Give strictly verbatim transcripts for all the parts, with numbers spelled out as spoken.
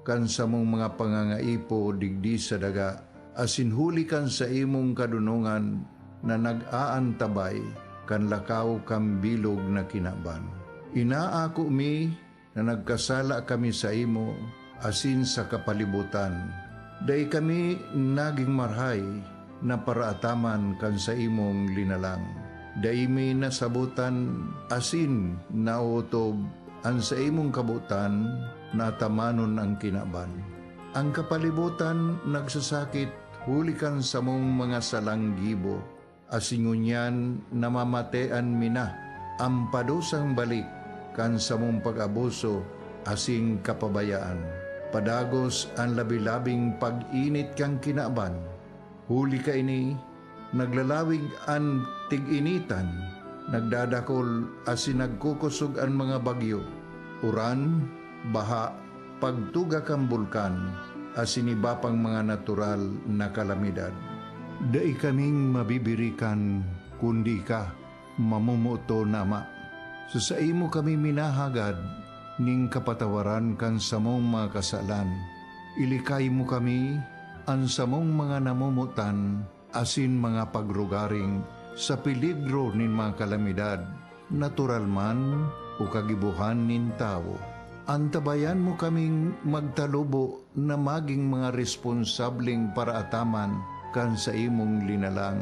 kan samong mga pangangaipo digdi sa daga, asin huli kan saimong kadonongan na nag-aantabay kan lakaw kan bilog na kinaban. Inaako mi na nagkasala kami saimo asin sa kapalibotan. Dai kami nagin marahay na paraataman kan saimong linalang. Dai mi nasabotan asin naotob an saimong kabotan na atamanon an kinaban. An kapalibotan nagsasakit huli kan samong mga salang gibo, asin ngunyan namamatean mi na an padusang balik kan samong pag-abuso asin kapabayaan. Padagos an labi-labing pag-init kan kinaban. Huli kaini, naglalawig an tig-initan, nagdadakol asin nagkukosog an mga bagyo, uran, baha, pagtuga kan bulkan, asin iba pang mga natural na kalamidad. Dai kaming mabibirikan, kundi ika, mamomoton, Ama. Sa saimo kami minahagad ning kapatawaran kan samong mga kasalan. Ilikay mo kami, an samong mga namomotan, asin mga pagrugaring sa peligro nin mga kalamidad, natural man o kagibohan nin tawo. Antabayan mo kaming magtalubo na magin mga responsableng paraataman kan saimong linalang,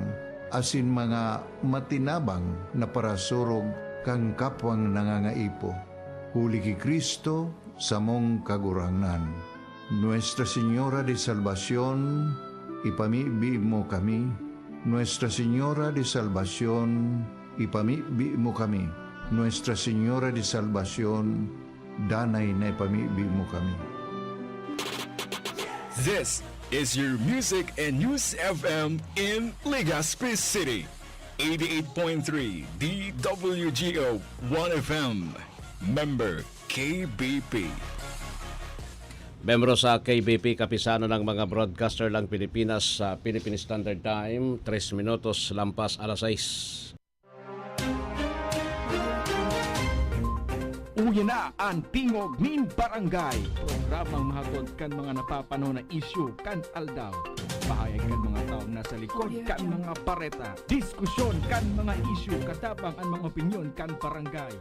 asin mga matinabang na parasurog kan kapwang nangangaipo. Huli ki Cristo, samong Kagurangnan. Nuestra Señora de Salvacion, ipamibi mo kami. Nuestra Señora de Salvacion, ipamibi mo kami. Nuestra Señora de Salvacion, danay na ipamibi mo kami. This is your Music and News F M in Legazpi City. Eighty-eight point three D W G O one F M. Member K B P. Membro sa K B P, Kapisanan ng mga Broadcaster ng Pilipinas, sa Philippine Standard Time, tres minutos lampas alas sais. Uya na an Tingog nin Barangay, programang mahatod kan mga napapanahon na isyu kan aldaw. Pahayag kan mga taong nasa likod kan mga bareta. Diskusyon kan mga isyu, katabang an mga opinyon kan barangay.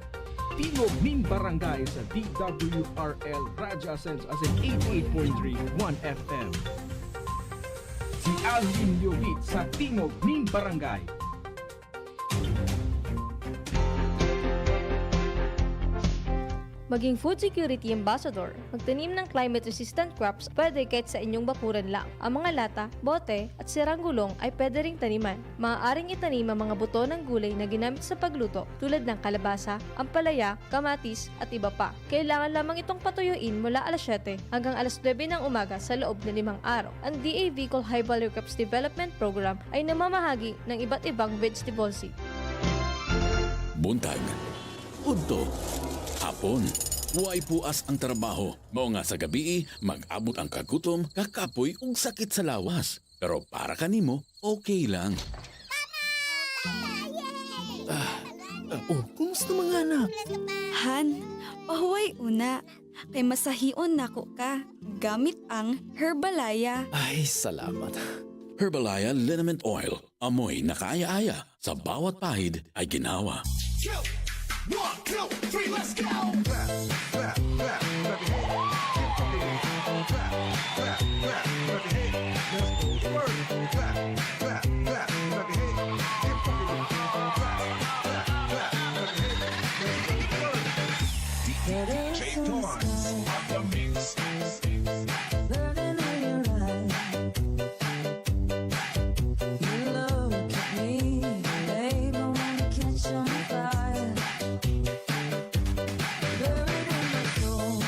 Tingog nin Barangay sa D W R L Radyo Ascenso asin eighty-eight point three one F M. Si Alvin Llobit sa Tingog nin Barangay. Maging food security ambassador. Magtanim ng climate-resistant crops pwede kahit sa inyong bakuran lang. Ang mga lata, bote, at sirang gulong ay pwede ring taniman. Maaaring itanim ang mga buto ng gulay na ginamit sa pagluto tulad ng kalabasa, ampalaya, kamatis, at iba pa. Kailangan lamang itong patuyuin mula alas siyete hanggang alas nuebe ng umaga sa loob na limang araw. Ang D A V Col High Value Crops Development Program ay namamahagi ng iba't ibang vegetable seed. Buntag, udto, hapon, way puas ang trabaho. Mao nga sa gabii, mag-abot ang kagutom, kakapoy ug sakit sa lawas. Pero para kanimo, okay lang. Ah, ah, oh, kumusta mga anak? Han, pahuway una, kay masahion nako ka gamit ang Herbalaya. Ay, salamat. Herbalaya Liniment Oil. Amoy na kaaya-aya, sa bawat pahid ay ginawa. One, two, three, let's go! Clap, clap, clap, clap your hands. Keep fucking with it. Clap, clap, clap, clap your hands. Let's go to work. Clap, clap, clap, clap your hands. Keep fucking with it. Clap, clap, clap, clap your hands. Let's go to work. D J Torrance on the mix. Burning in your eyes. You look at me, babe, I wanna catch on fire. Buried in my soul,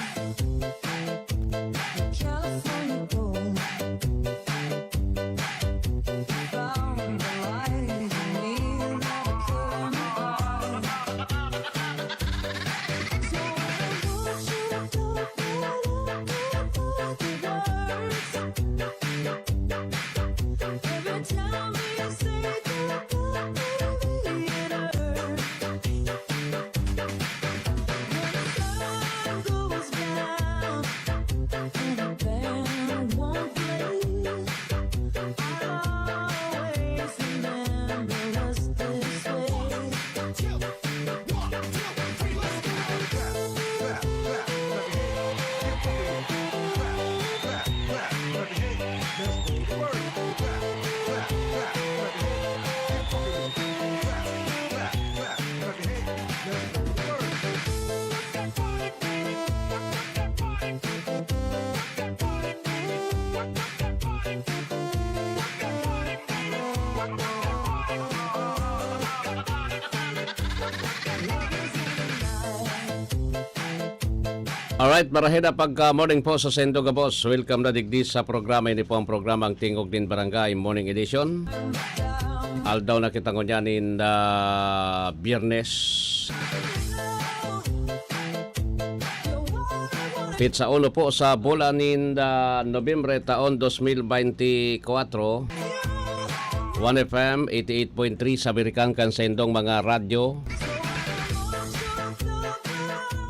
Alright, maraheda pagka morning po sa saindo gabos. Welcome na digdi sa programa. Ini po ang programang Tingog nin Barangay Morning Edition. Aldaw na kita ngunyan in the Biyernes. Petsa uno po sa bulan nin the Nobyembre taon dos mil bente kwatro. One F M eighty-eight point three sa American kan saindong mga radyo.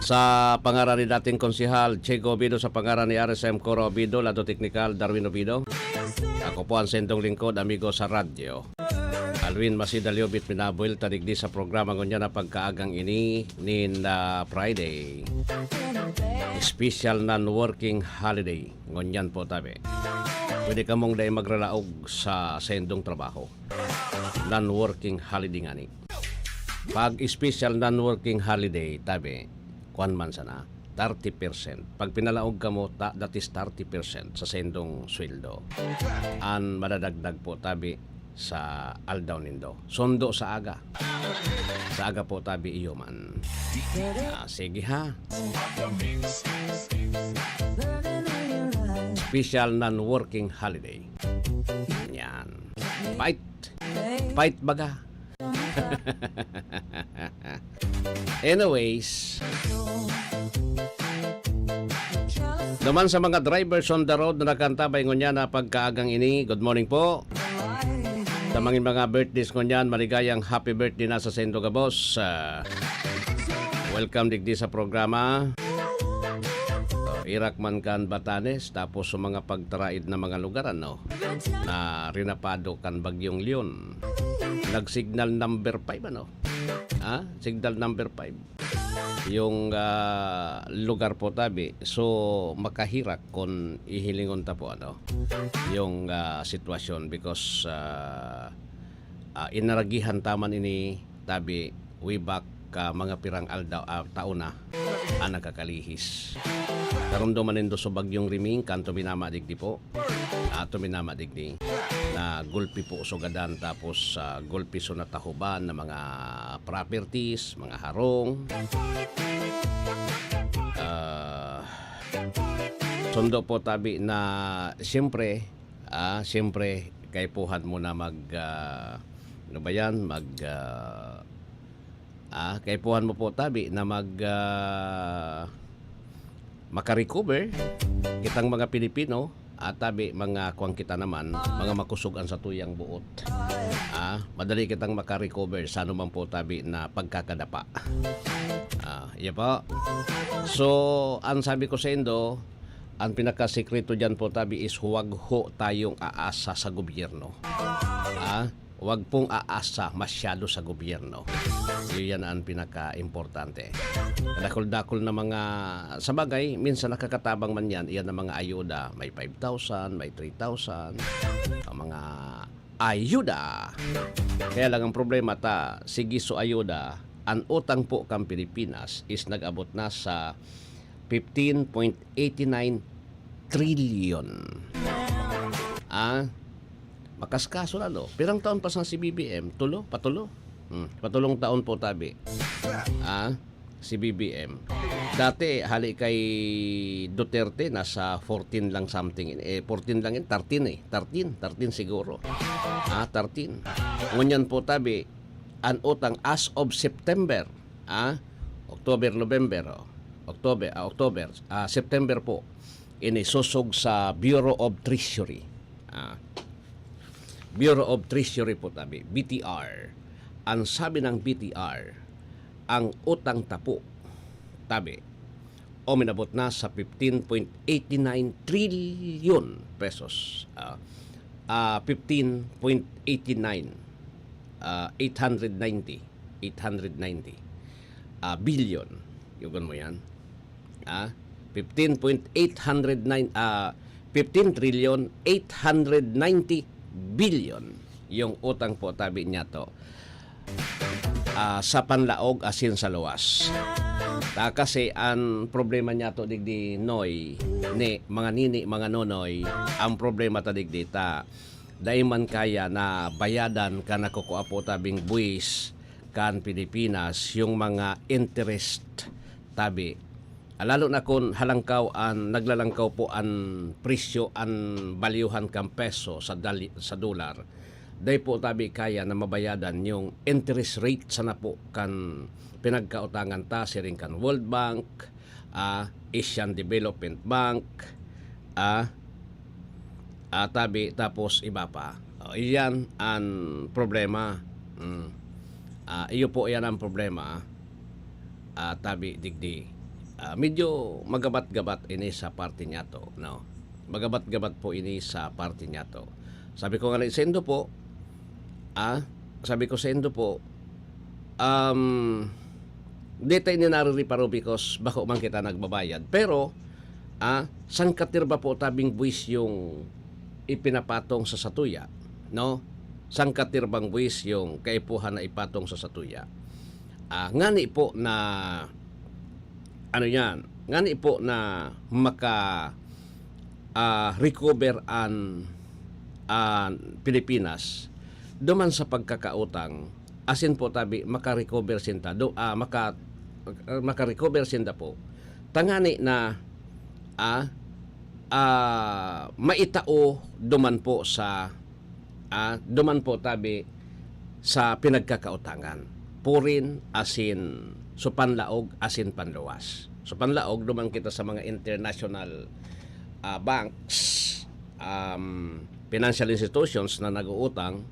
Sa pangaran ni dating Konsehal Chego Obido, sa pangaran ni R S M Coro Obido, lado teknikal, Darwin Obido. Ako po ang sendong lingkod, amigo sa radyo, Alwin Masida Liobit, minabuelta digdi sa programa ngunyan na pagkaagang ini nin, ah, Friday. Special non-working holiday. Ngunyan po, tabi. Pwede kamong dai magralaog sa sendong trabaho. Non-working holiday ngani. Pag special non-working holiday, tabi, kwan man sana, thirty percent. Pag pinalaog kamo, ta-, that is thirty percent sa sendong sweldo. An madadagdag po, tabi, sa aldaw nindo. Sundo sa aga. Sa aga po, tabi, iyo man. Ah, sige ha. Special non-working holiday. Yan. Fight. Fight baga. Anyways, duman sa mga drivers on the road na nagkantabay ngunyan na pagkaagang ini, good morning po. Sa mga, mga birthdays ngunyan, maligayang happy birthday na sa saindo gabos. Ah, welcome digdi sa programa. Irak man kan Batanes, tapos sa mga pagtaraid na mga lugar, ano, na rinapado kan Bagyong Leon. Nag-signal number five, ano? Ha? Signal number five. Yung, ah, lugar po, tabi. So, makahirak kung ihilingon ta po, ano, yung, ah, sitwasyon because, ah, ah, inaragihan ta man ini, tabi, way back ka mga pirang aldaw, ah, taon na, ang nagkakalihis. Naromdoman nindo sa Bagyong Riming, kan tuminama digdi po. Ah, tuminama digdi. Na gulpi po sugadan, tapos, ah, gulpi so natahuban na mga properties, mga harong. Ah, sundo po tabi na siyempre, ah, siyempre, kaipuhan mo na mag, ah, ano ba yan? Mag, ah, ah, kaipuhan mo po tabi na mag, ah, makarecover kitang mga Pilipino, at tabi mga kuwang kita naman, mga makusog an satuyang buot. Ah, madali kitang makarecover sa anuman po tabi na pagkakadapa. Ah, iya po. So, ang sabi ko sa indo, ang pinakasekreto diyan po tabi is huwag ho tayong aasa sa gobyerno. Ah, huwag pong aasa masyado sa gobyerno. Yun yan ang pinaka-importante. Dakul-dakul na mga, sa bagay, minsan nakakatabang man yan, iyan ang mga ayuda, may five thousand, may three thousand, ang mga ayuda. Kaya lang ang problema ta, sige so ayuda, ang utang po kan Pilipinas is nag-abot na sa fifteen point eight nine trillion. Ah, makaskaso na, no? Pirang taon pa sa C B B M? Tulo? Patulo? Hmm, patulong taon po tabi. Ah, C B B M. Dati, hali kay Duterte, nasa fourteen lang something. Eh, fourteen lang yun, thirteen eh. Thirteen, thirteen siguro. Ah, thirteen. Ngunyan po tabi, ang utang as of September, ah, October, November, oh. October, ah, October, ah, September po, inisosog sa Bureau of Treasury. Ah, Bureau of Treasury po tabi, B T R. Ang sabi ng B T R, ang utang ta po, tabi, uminabot na sa fifteen point eight nine trillion pesos. Ah, ah, fifteen point eight nine, ah, eight hundred ninety, eight hundred ninety, ah, billion. Yugon mo yan? Ah, fifteen point eight hundred nine, ah, fifteen trillion eight hundred ninety billion yung utang po tabi niya to, ah, sa panlaog asin sa luwas. Ta kasi ang problema niya to digdi, Noy, ni mga nini, mga nonoy, ang problema ta digdi ta, dai man kaya na bayadan kan nakukua po tabing buwis kan Pilipinas, yung mga interest tabi Ah, lalo na kun halangkaw an, naglalangkaw po an presyo, an balyuhan kan peso sa dali-, sa dolar, dai po tabi kaya na mabayadan yung interest rate sana po kan pinagkautangan ta, siring kan World Bank, ah, Asian Development Bank, ah, ah, tabi, tapos iba pa. Oh, iyan an problema. Mm. Ah, iyo po, iyan ang problema. Ah, tabi, digdi. Ah, medyo magabat-gabat ini sa parte niya to, no? Magabat-gabat po ini sa parte niya to. Sabi ko nga saindo po, ah, sabi ko saindo po, um, di ta ini naririparo because bako man kita nagbabayad. Pero, ah, sangkatirba po tabing buwis yung ipinapatong sa satuya, no? Sangkatirbang buwis yung kaipuhan na ipatong sa satuya. Ah, ngani po na, ano yan, ngani po na maka, ah, recover an, an Pilipinas duman sa pagkakautang, asin po tabi maka-recover sinda, do, ah, maka, ah, maka-recover sinda po. Tangani na, ah, ah, maitao duman po sa, ah, duman po tabi sa pinagkakautangan. Purin asin so panlaog asin panluwas. So panlaog, duman kita sa mga international, ah, banks, um, financial institutions na nag-uutang.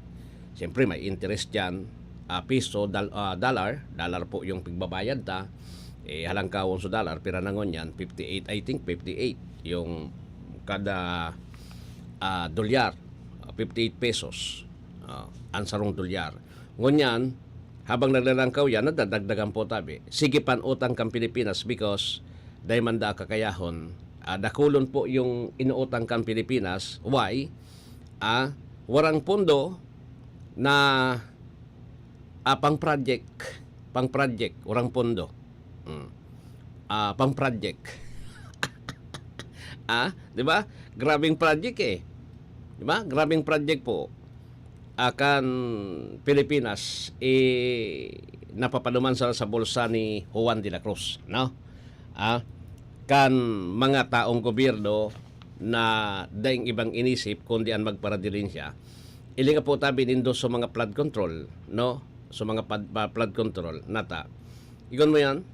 Siyempre, may interest yan. Ah, piso, dal-, ah, dollar, dollar po yung pigbabayad ta. Eh, halangkawon sa dollar, pira na ngunyan? Fifty-eight, I think, fifty-eight yung kada, ah, dolyar. Ah, fifty-eight pesos. Ah, ang sarong dolyar. Ngunyan, habang naglalangkaw yan, nadadagdagan po tabi. Sige pan utang kan Pilipinas because dai man da kakayahon. Ah, dakulon po yung inuutang kan Pilipinas. Why? Ah, warang pondo na, ah, pang project, pang project, warang pondo. Mm. Ah, pang project. Ah, di ba? Grabing project eh. Di ba? Grabing project po. Ah, kan Pilipinas, eh, napapaduman sa, sa bulsa ni Juan de la Cruz, no? Ah, kan mga taong gobyerno na daing ibang inisip kundi an magparadilin siya. Ilinga po tabi nindo sa mga flood control, no? Sa mga pad-, pa-, flood control, nata. Igon mo yan?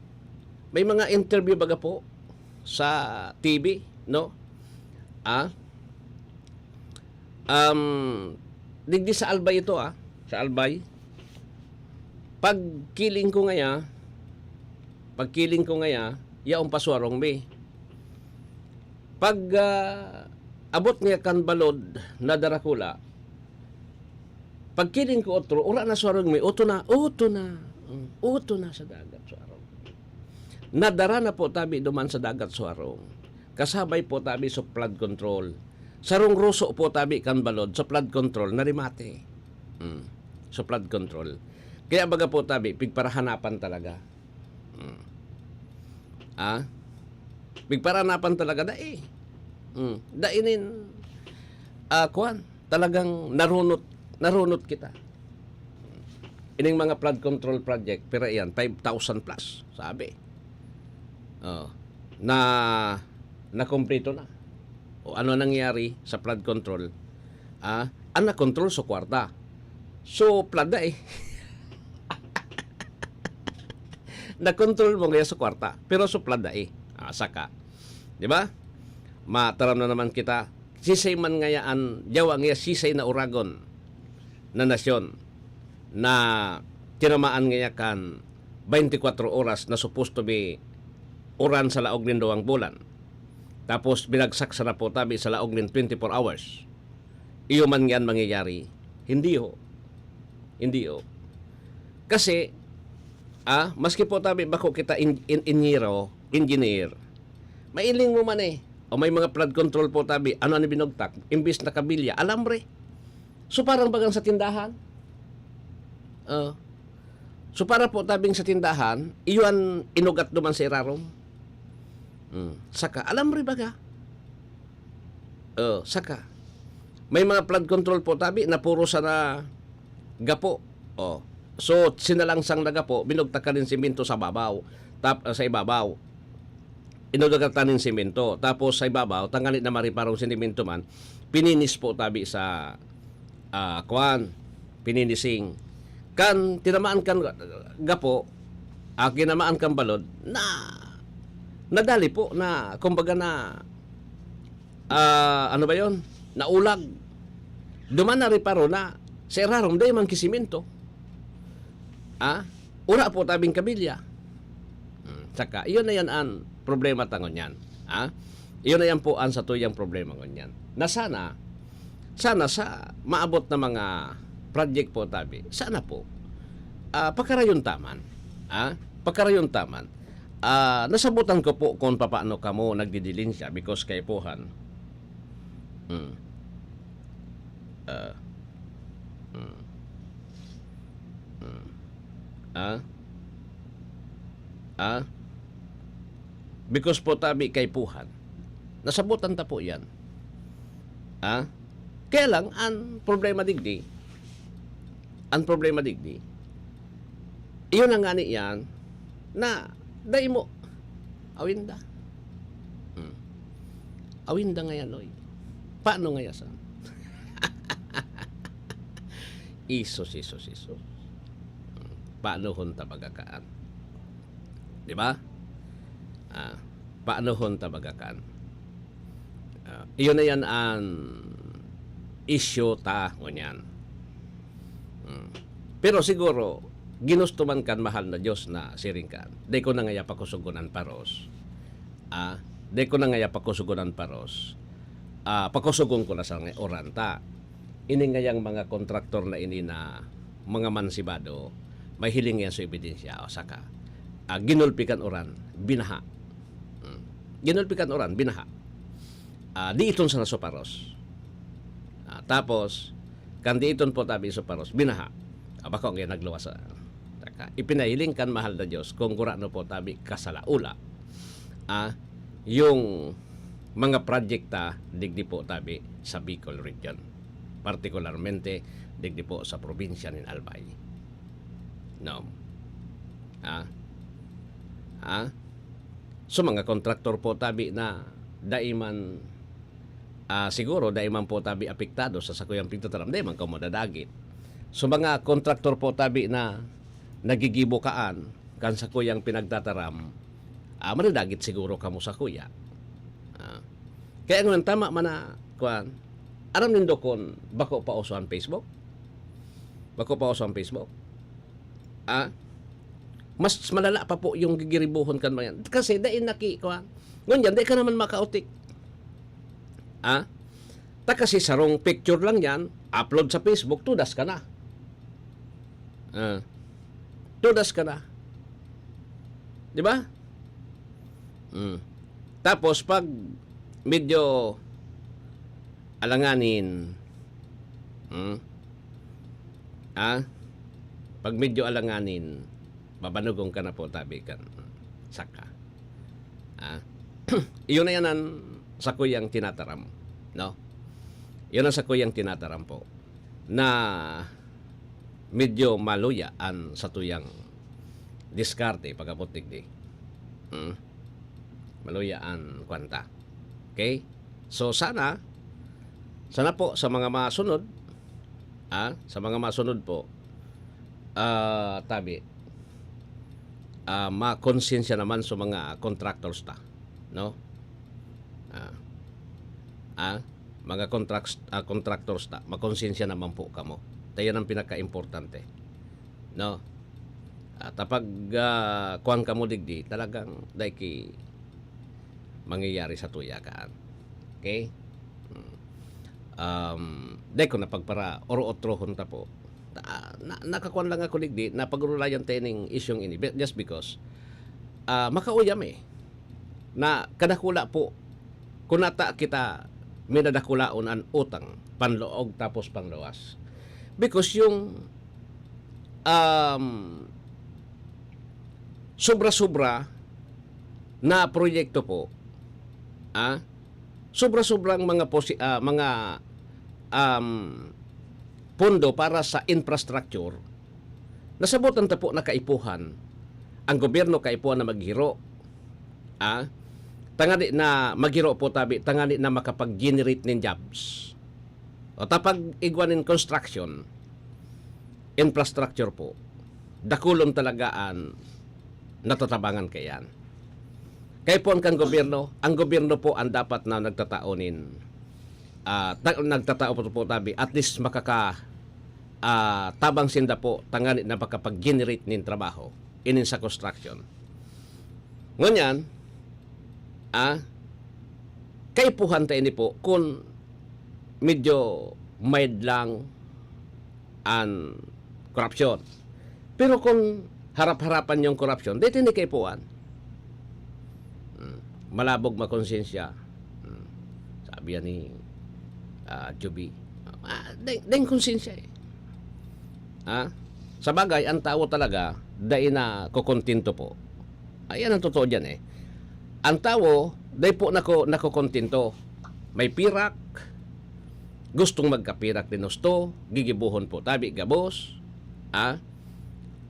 May mga interview baga po sa T V, no? Ah? Um, digdi sa Albay ito, ah. Sa Albay. Pagkiling ko ngaya, pagkiling ko ngaya, yaon pa suwarong mi. Pag, ah, abot niya kan balod na Darakula, pagkiling ko otro, ura na suwarong mi, uto na, uto na. Mm, uto na sa dagat suwarong. Nadara na po tabi duman sa dagat suwarong. Kasabay po tabi sa flood control. Sarong ruso po tabi kan balod sa flood control na rimate. Mm. Sa flood control. Kaya baga po tabi, pigparahanapan talaga. Mm. Ah? Pigparahanapan talaga, dai. Mm. Dai nin, ah, kuwan, talagang narunot, narunot kita. Ining mga flood control project, pira iyan, five thousand plus, sabi. Oh, na, nakumpleto na. O ano nangyari sa flood control? Ah, ang na-control sa kwarta. So, flood na eh. Na-control mo ngayon sa kwarta, pero sa flood na eh. Ah, saka. Di ba? Mataram na naman kita, sisay man ngaya an, yawa ngaya sisay na uragon na nasyon na tinamaan ngaya kan twenty-four oras na supposed to be uran sa laog nin duwang bulan. Tapos binagsak sa rapo tabi sa laog nin twenty-four hours. Iyo man yan mangyayari? Hindi ho. Hindi ho. Kasi, ah, maski po tabi bako kita in-, in-, inyero, engineer, mailing mo man eh. O may mga flood control po tabi, ano ang binugtak? Imbis na kabilya, alambre. So parang bagang sa tindahan. Oh. So para po tabing sa tindahan, iyon inugat duman sa irarom. Hmm. Saka, alambre baga. Oh, saka. May mga flood control po tabi na puro sana gapo. Oh. So, sinalangsang na gapo, binugtakan nin simento sa babaw, tap-, sa ibabaw. inudagatan nin semento. Tapos sa ibabaw, tanganing na mariparong semento man, pininis po tabi sa, ah, kwan, pininising. Kan tinamaan kan gapo, ah, tinamaan kan balod, na, nadali po na, kumbaga na, ah, ano ba yon? Naulag. Duman na riparo na sa irarom, dai man ki semento. Ah, ura po tabing kabilya. Hmm, saka, iyon na yan an problema ta ngunyan. Ah, iyon na yan po an satuyang problema ngunyan. Na sana, sana sa maabot na mga project po tabi, sana po, ah, pakarayon taman. Ah, pakarayon taman. Ah, nasabotan ko po kung papaano kamo nagdidilinsya because kaipuhan. Hmm. Ah. Hmm. Hmm. Ah? Ah? Because po tabi kaipuhan. Nasabotan ta po yan. Ah? Kaya lang, ang problema digdi, ang problema digdi, iyon na ngani yan, na dai mo, awinda. Hmm. Awinda ngayan, oy. Paano ngaya sa? Isos, isos, isos. Hmm. Paano hon ta baga kaan? Di ba? Ah, paano hon ta baga kaan? Ah, iyon na yan an isyu ta, ngunyan. Hmm. Pero siguro, ginusto man kan mahal na Diyos na siring kan, "Dai ko na ngaya pakusugon an paros. Ah, dai ko na ngaya pakusugon an paros. Ah, pakusugon ko na sa uran ta." Ini ngayang mga kontraktor na ini na mga mansibado, may hiling yan sa ebidensya, o saka, ah, ginulpi kan uran, binaha. Hmm. Ginulpi kan uran, binaha. Ah, di iton sa nasuparos. Ah, tapos, kan di iton po tabi suparos, binaha. Ah, bako ngayon nagluwas sa, saka, ipinahiling kan mahal na Diyos kung gurano po tabi kasalaula. Ah, yung mga project ta digdi po tabi sa Bicol region, partikularmente digdi po sa probinsya nin Albay. No. Ah? Ah? So, mga kontraktor po tabi na dai man, ah, siguro dai man po tabi apektado sa sakuyang pigtataram, dai man kamo madadagit. So, mga kontraktor po tabi na nagigibo kaan kan sakuyang pinagtataram, ah, madadagit siguro kamo sakuya. Ah. Kaya ngunyan, tama man na, kwan, aram nindo kun bako pa uso an Facebook? Bako pa uso an Facebook? Ah? Mas malala pa po yung gigiribuhon kan mga yan. Kasi dai na ki-, kwan. Ngunyan, dai ka naman makautik. Ah? Ta kasi sarong picture lang yan, upload sa Facebook, tudas ka na. Ah. Tudas ka na. Di ba? Mm. Tapos, pag medyo alanganin, mm, ah, pag medyo alanganin, babanugon ka na po, tabi kan, saka. Ah, iyon na yan ang sakuyang tinataram, no? Yun ang sakuyang tinataram po, na medyo maluya an satuyang diskarte pag-abot digdi. Hmm? Maluya an kwanta. Okay? So, sana, sana po sa mga masunod, ah, sa mga masunod po, ah, tabi, ah, makonsensya naman sa mga contractors ta, no? Ah, ah, mga contracts-, ah, contractors ta, makonsensya naman po kamo. Ta yan ang pinaka-importante, no? At pag, ah, kuwan kamo digdi, talagang dai ki mangyayari sa tuya kaan. Okay? Hmm. Um, dai ko na pagpara-oro-otrohon ta po. Ah, na, nakakuan lang ako digdi, napag-urulayan ta ining isyung ini, be-, just because, ah, makauyam eh. Na kadakula po, kung nata kita, minadakulaon an utang, panloog tapos pangluwas. Because yung, um, sobra-sobra na proyekto po, ah, sobra-sobrang mga posi-, ah, mga, um, pondo para sa infrastructure, nasabotan ta po na kaipuhan. Ang gobyerno kaipuhan na maghiro, ah, tangani na maghiro po tabi, tangani na makapag-generate nin jobs. O ta pag igwa nin construction, infrastructure po, dakulon talaga an natatabangan kaiyan. Kaipuhan kan gobyerno, ang gobyerno po ang dapat na nagtatao nin, ah, ta-, nagtatao po, po tabi, at least makaka-, ah, tabang sinda po, tangani na makapag-generate nin trabaho, inin sa construction. Ngunyan, ah, kaipuhan ta ini po kun medyo mild lang an korapsyon. Pero kun harap-harapan yung korapsyon, dito ni kaipuhan. Hmm. Malabog makonsensya. Hmm. Sabi yan ni, ah, Juby. Ah, deng, deng konsensya eh. Ah? Sa bagay, ang tao talaga, dai na kokontento po. Ayan ang totoo dyan eh. Ang tao, dai po nako, nakokontento. May pirak, gustong magkapirak din husto, gigibuhon po tabi, gabos. Ah?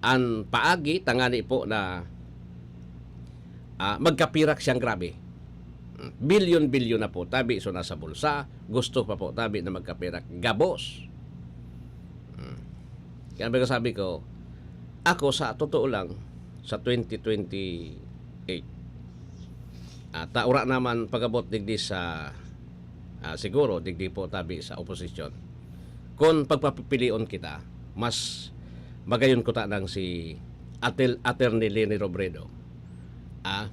Ang paagi, tangani po na, ah, magkapirak siyang grabe. Bilyon-bilyon na po tabi, so nasa bulsa, gusto pa po tabi na magkapirak, gabos. Hmm. Kaya sabi ko, sabi ko, ako sa totoo lang, sa twenty twenty-eight, ah, ta ura naman pag-abot digdi sa, ah, siguro, digdi po tabi sa oposisyon. Kung pagpapipilion kita, mas magayon ko tanang si Atel-, Attorney Leni Robredo, ah,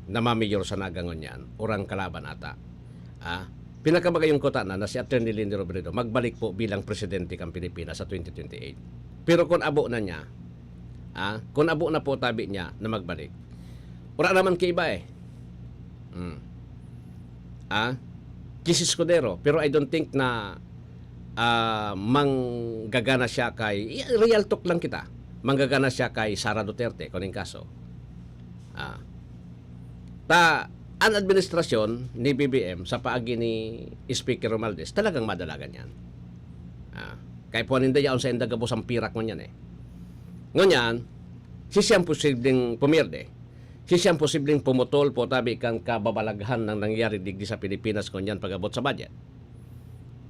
na mamayor sa Naga ngunyan, urang kalaban ata. Ah, pinakamagayon ko tanan na si Attorney Leni Robredo magbalik po bilang presidente kan Pilipinas sa twenty twenty-eight. Pero kung abo na niya, ah, kung abo na po tabi niya na magbalik, wala naman kaiba eh. Hmm. Ah, Chiz Escudero, pero I don't think na, ah, manggagana siya kay, real talk lang kita, manggagana siya kay Sara Duterte, kung yung kaso. Ah. Ta, an administrasyon ni B B M sa paagi ni Speaker Romualdez, talagang madalagan yan. Ah, kay puwan ninda yaon sa inda gabos ang pirak ngunyan eh. Ngunyan, si siyang posibleng pumierde, si siyang posibleng pumutol po tabi kan kababalaghan ng nangyari digdi sa Pilipinas ngunyan pag-abot sa budget.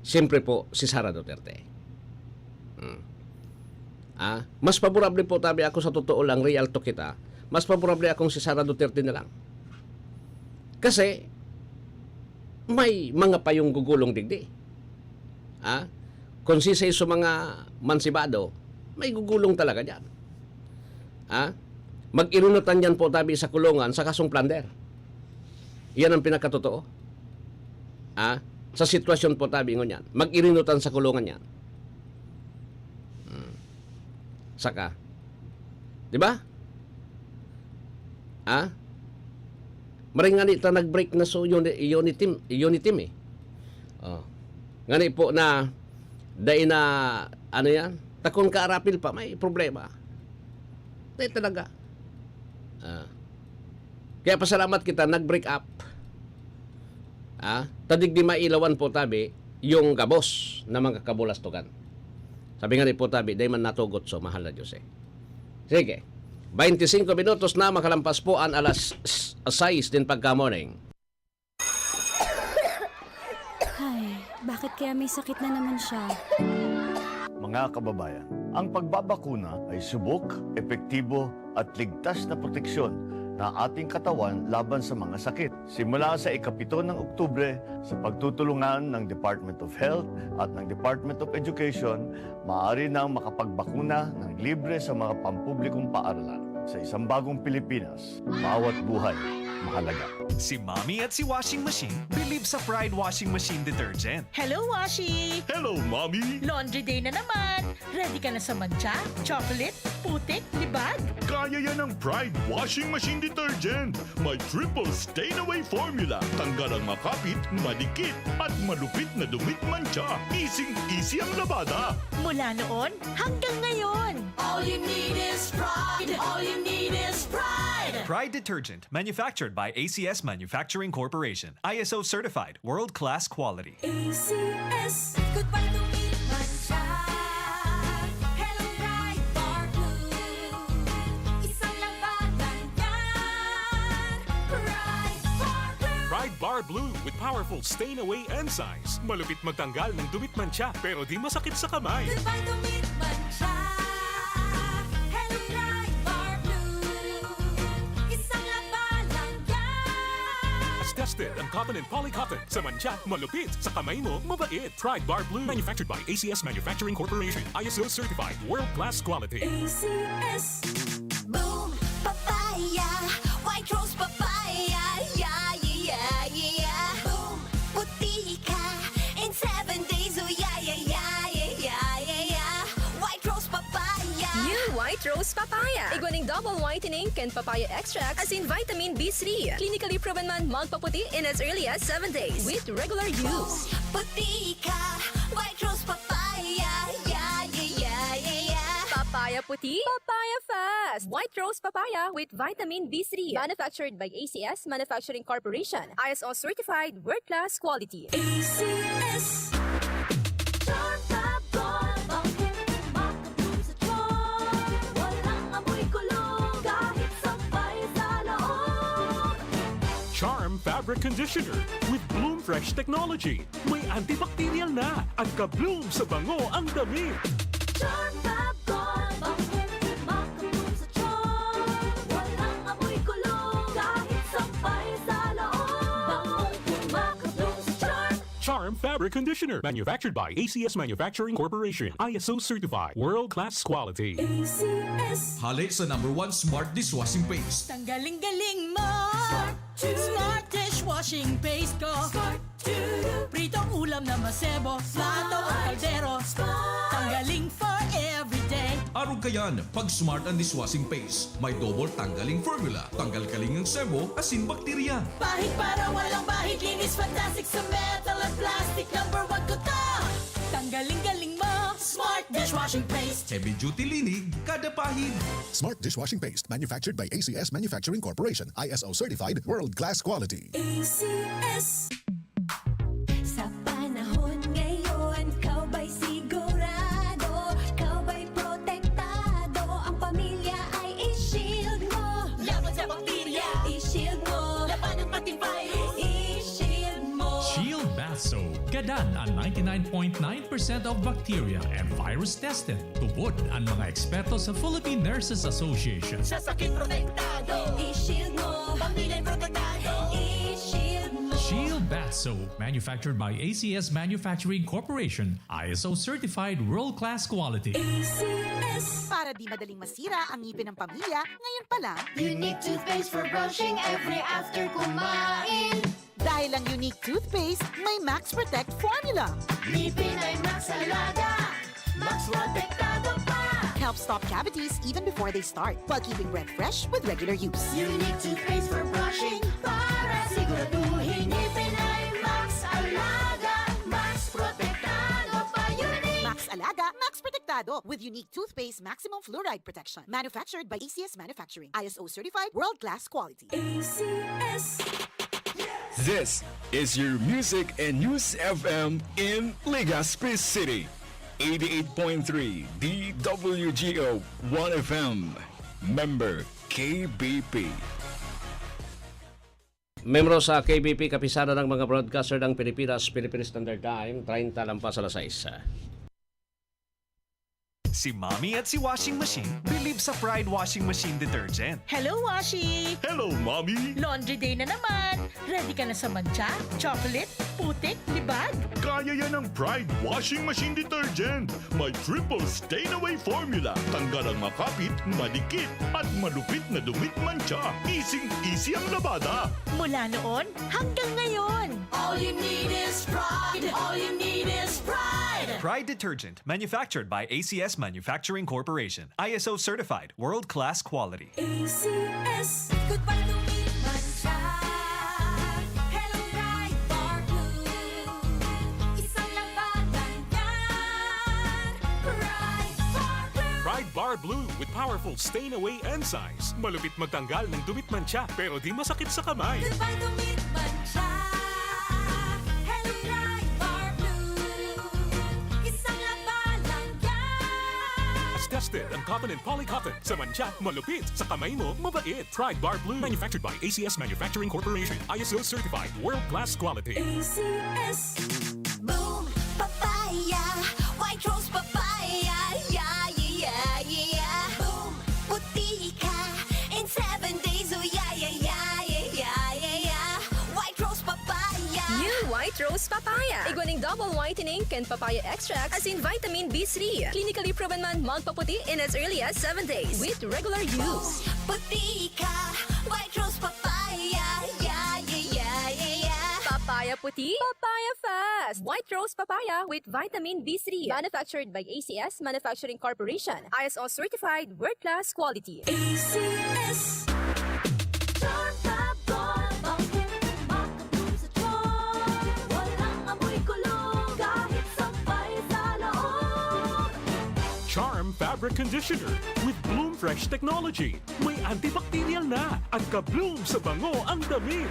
Siyempre po, si Sara Duterte. Hmm. Ah, mas favorable po tabi ako sa totoo lang, real talk kita. Mas favorable akong si Sara Duterte na lang. Kasi, may mga payong gugulong digdi. Ah, kung sisay sa mga mansibado, may gugulong talaga dyan. Ah, mag-irinutan yan po tabi sa kulungan sa kasong plunder. Yan ang pinakatotoo. Ah, sa sitwasyon po tabi ngunyan, mag-irinutan sa kulungan yan. Hmm. Saka, di ba? Ah? Maring ngani ta nag-break na so uni-, unity, unity eh. Oh. Ngani po na, dai na, ano yan? Takon ka arapil pa, may problema. Dai talaga. Ah. Kaya pasalamat kita, nag-break up. Ah, ta digdi mailawan po tabi yung gabos na mga kabulastugan. Sabi nga ni po tabi, dai man natugot so, mahal na Diyos eh. Sige. Twenty-five minutos na makalampas po ang alas sais din pagka-morning. Ay, bakit kaya may sakit na naman siya? Mga kababayan, ang pagbabakuna ay subok, epektibo at ligtas na proteksyon na ating katawan laban sa mga sakit. Simula sa ikapito ng Oktubre, sa pagtutulungan ng Department of Health at ng Department of Education, maaari nang makapagbakuna ng libre sa mga pampublikong paaralan. Sa isang bagong Pilipinas, bawat buhay mahalaga. Si Mommy at si Washing Machine believe sa Pride Washing Machine Detergent. Hello, Washi! Hello, Mommy! Laundry day na naman! Ready ka na sa mantsa, chocolate, putik, libag? Kaya yan ng Pride Washing Machine Detergent. May triple stain away formula. Tanggal ang makapit, madikit, at malupit na dumit mantsa. Easing-easy ang labada. Mula noon hanggang ngayon. All you need is pride. All you need is pride. Pride Detergent, manufactured by A C S Manufacturing Corporation. I S O certified, world-class quality. A C S. Goodbye to me, mantsa. Hello, Pride Bar Blue. Isang labanan yan. Pride Bar Bar Blue with powerful stain away enzymes. Malupit magtanggal ng dumi't mantsa, pero di masakit sa kamay. Goodbye dumi't mantsa. Hello Pride Bar Blue. Isang laba lang yan. Tested ang cotton and poly cotton. Sa mantsa, malupit. Sa kamay mo, mabait. Pride Bar Blue. Manufactured by A C S Manufacturing Corporation. I S O certified. World class quality. A C S. Boom, papaya, white rose papaya, yeah, yeah, yeah. Boom, puti ka in seven days, oh yeah, yeah, yeah. White rose papaya. New White Rose Papaya. Igwa ning double whitening kan papaya extract asin vitamin B three. Clinically proven man magpaputi in as early as seven days with regular use. Boom, puti ka, white rose papaya, yeah, yeah, yeah, yeah, yeah. Papaya puti, papaya fast. White Rose Papaya with vitamin B three. Manufactured by A C S Manufacturing Corporation. I S O certified, world class quality. A C S. Charm Fab Gold, bangkeng makabloom sa charm. Walang amoy kulog, kahit sampay sa loob. Charm Fabric Conditioner with Bloom Fresh Technology. May antibacterial na at ka-bloom sa bango ang damit. Charm Fab Gold, bangkeng makabloom sa charm. Walang amoy kulog, kahit sampay sa loob. Bangkeng makabloom sa charm. Charm Fabric Conditioner, manufactured by A C S Manufacturing Corporation, I S O certified, world class quality. A C S. Hale sa number one smart dishwashing paste. Tanggaling-galing mo! Smart dishwashing paste ko. Pritong ulam na masebo, plato o kaldero. Tanggaling for everyday. Arog kayan, pag Smart ang dishwashing paste, may double tanggaling formula. Tanggal kaling ang sebo, asin bakterya. Pahid para walang bahid, linis fantastic sa metal at plastic. Number one ko to. Tanggaling-galing mo, Smart dishwashing paste. Heavy duty linig, kada pahid. Smart dishwashing paste, manufactured by A C S Manufacturing Corporation, I S O certified, world class quality. A C S. Sa panahon ngayon, ikaw ba'y sigurado? Ikaw ba'y protektado? Ang pamilya ay i-shield mo. Laban sa bakterya, i-shield mo. Labanan pati virus, i-shield mo. Shield Bath Soap. Gadan an ninety-nine point nine percent of bacteria and virus tested. Tubod an mga eksperto sa Philippine Nurses Association. Sa sakit protektado, i-shield mo. Pamilya protektado, i-shield mo. Shield Bath Soap, manufactured by A C S Manufacturing Corporation, I S O certified, world-class quality. A C S. Para di madaling masira ang ngipin ng pamilya, ngayon pa lang. Unique toothpaste for brushing every after kumain. Dahil ang Unique toothpaste, may Max Protect formula. Ngipin ay Max Alaga, Max Protektado pa. Helps stop cavities even before they start, while keeping breath fresh with regular use. Unique toothpaste for brushing para siguraduhin ngipin ay Max Alaga, Max Protektado pa. Unique Max Alaga, Max Protektado with Unique Toothpaste Maximum Fluoride Protection. Manufactured by A C S Manufacturing. I S O certified, world-class quality. A C S. This is your Music and News F M in Legazpi City. Eighty-eight point three D W G O One F M. Member K B P. Membro sa K B P, Kapisanan ng mga Broadcaster ng Pilipinas, Philippine Standard Time, treinta lampas alas sais. Si Mommy at si Washing Machine believe sa Pride Washing Machine Detergent. Hello, Washi! Hello, Mommy! Laundry day na naman! Ready ka na sa mantsa, chocolate, putik, libag? Kaya yan ng Pride Washing Machine Detergent. May triple stain away formula. Tanggal ang makapit, madikit, at malupit na dumi't mantsa. Easing-easy ang labada. Mula noon hanggang ngayon. All you need is Pride. All you need is Pride. Pride Detergent. Manufactured by A C S Manufacturing Corporation. I S O certified. World-class quality. A C S. Goodbye dumi't mantsa. Hello, Pride Bar Blue. Isang laba lang yan. Pride Bar Blue. Pride Bar Blue with powerful stain away enzymes. Malupit magtanggal ng dumi't mantsa, pero di masakit sa kamay. Goodbye dumi't mantsa. Hello, Pride Bar Blue. Isang laba lang yan. Tested ang cotton and poly cotton. Sa mantsa, malupit. Sa kamay mo, mabait. Pride Bar Blue. Manufactured by A C S Manufacturing Corporation. I S O certified. World class quality. A C S. Boom! Papaya! White Rose Papaya! Yeah, yeah, yeah, yeah! Boom! Puti ka in seven days! Oh, yeah, yeah, yeah, yeah, yeah, yeah, yeah! White Rose Papaya! New White Rose Papaya. Igwa ning double whitening kan papaya extract asin vitamin B three. Clinically proven man magpaputi in as early as seven days with regular use. Puti ka, White Rose Papaya. Yeah, yeah, yeah, yeah, yeah. Papaya puti, papaya fast. White Rose Papaya with vitamin B three. Manufactured by A C S Manufacturing Corporation. I S O certified, world class quality. A C S. Charm Fab Gold, bangkeng makabloom sa charm. Walang amoy kulog, kahit sampay sa loob. Charm Fabric Conditioner with Bloom Fresh Technology. May antibacterial na at ka-bloom sa bango ang damit.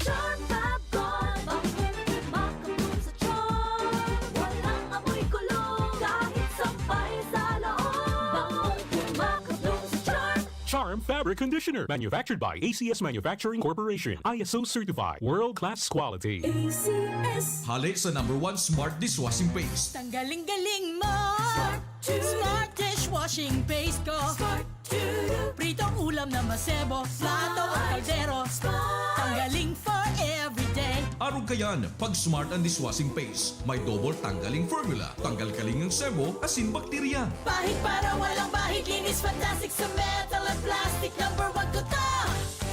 Charm Fab Gold, bangkeng makabloom sa charm. Walang amoy kulog, kahit sampay sa loob. Bangkeng makabloom sa charm. Charm Fabric Conditioner. Manufactured by A C S Manufacturing Corporation. I S O certified. World class quality. A C S. Hale sa number one smart dishwashing paste. Tanggaling-galing mo! Smart dishwashing paste ko. Pritong ulam na masebo, plato o kaldero. Tanggaling for everyday. Arog kayan, pag Smart ang dishwashing paste. May double tanggaling formula. Tanggal kaling ang sebo, asin bakterya. Pahid para walang bahid, linis fantastic sa metal at plastic. Number one ko to!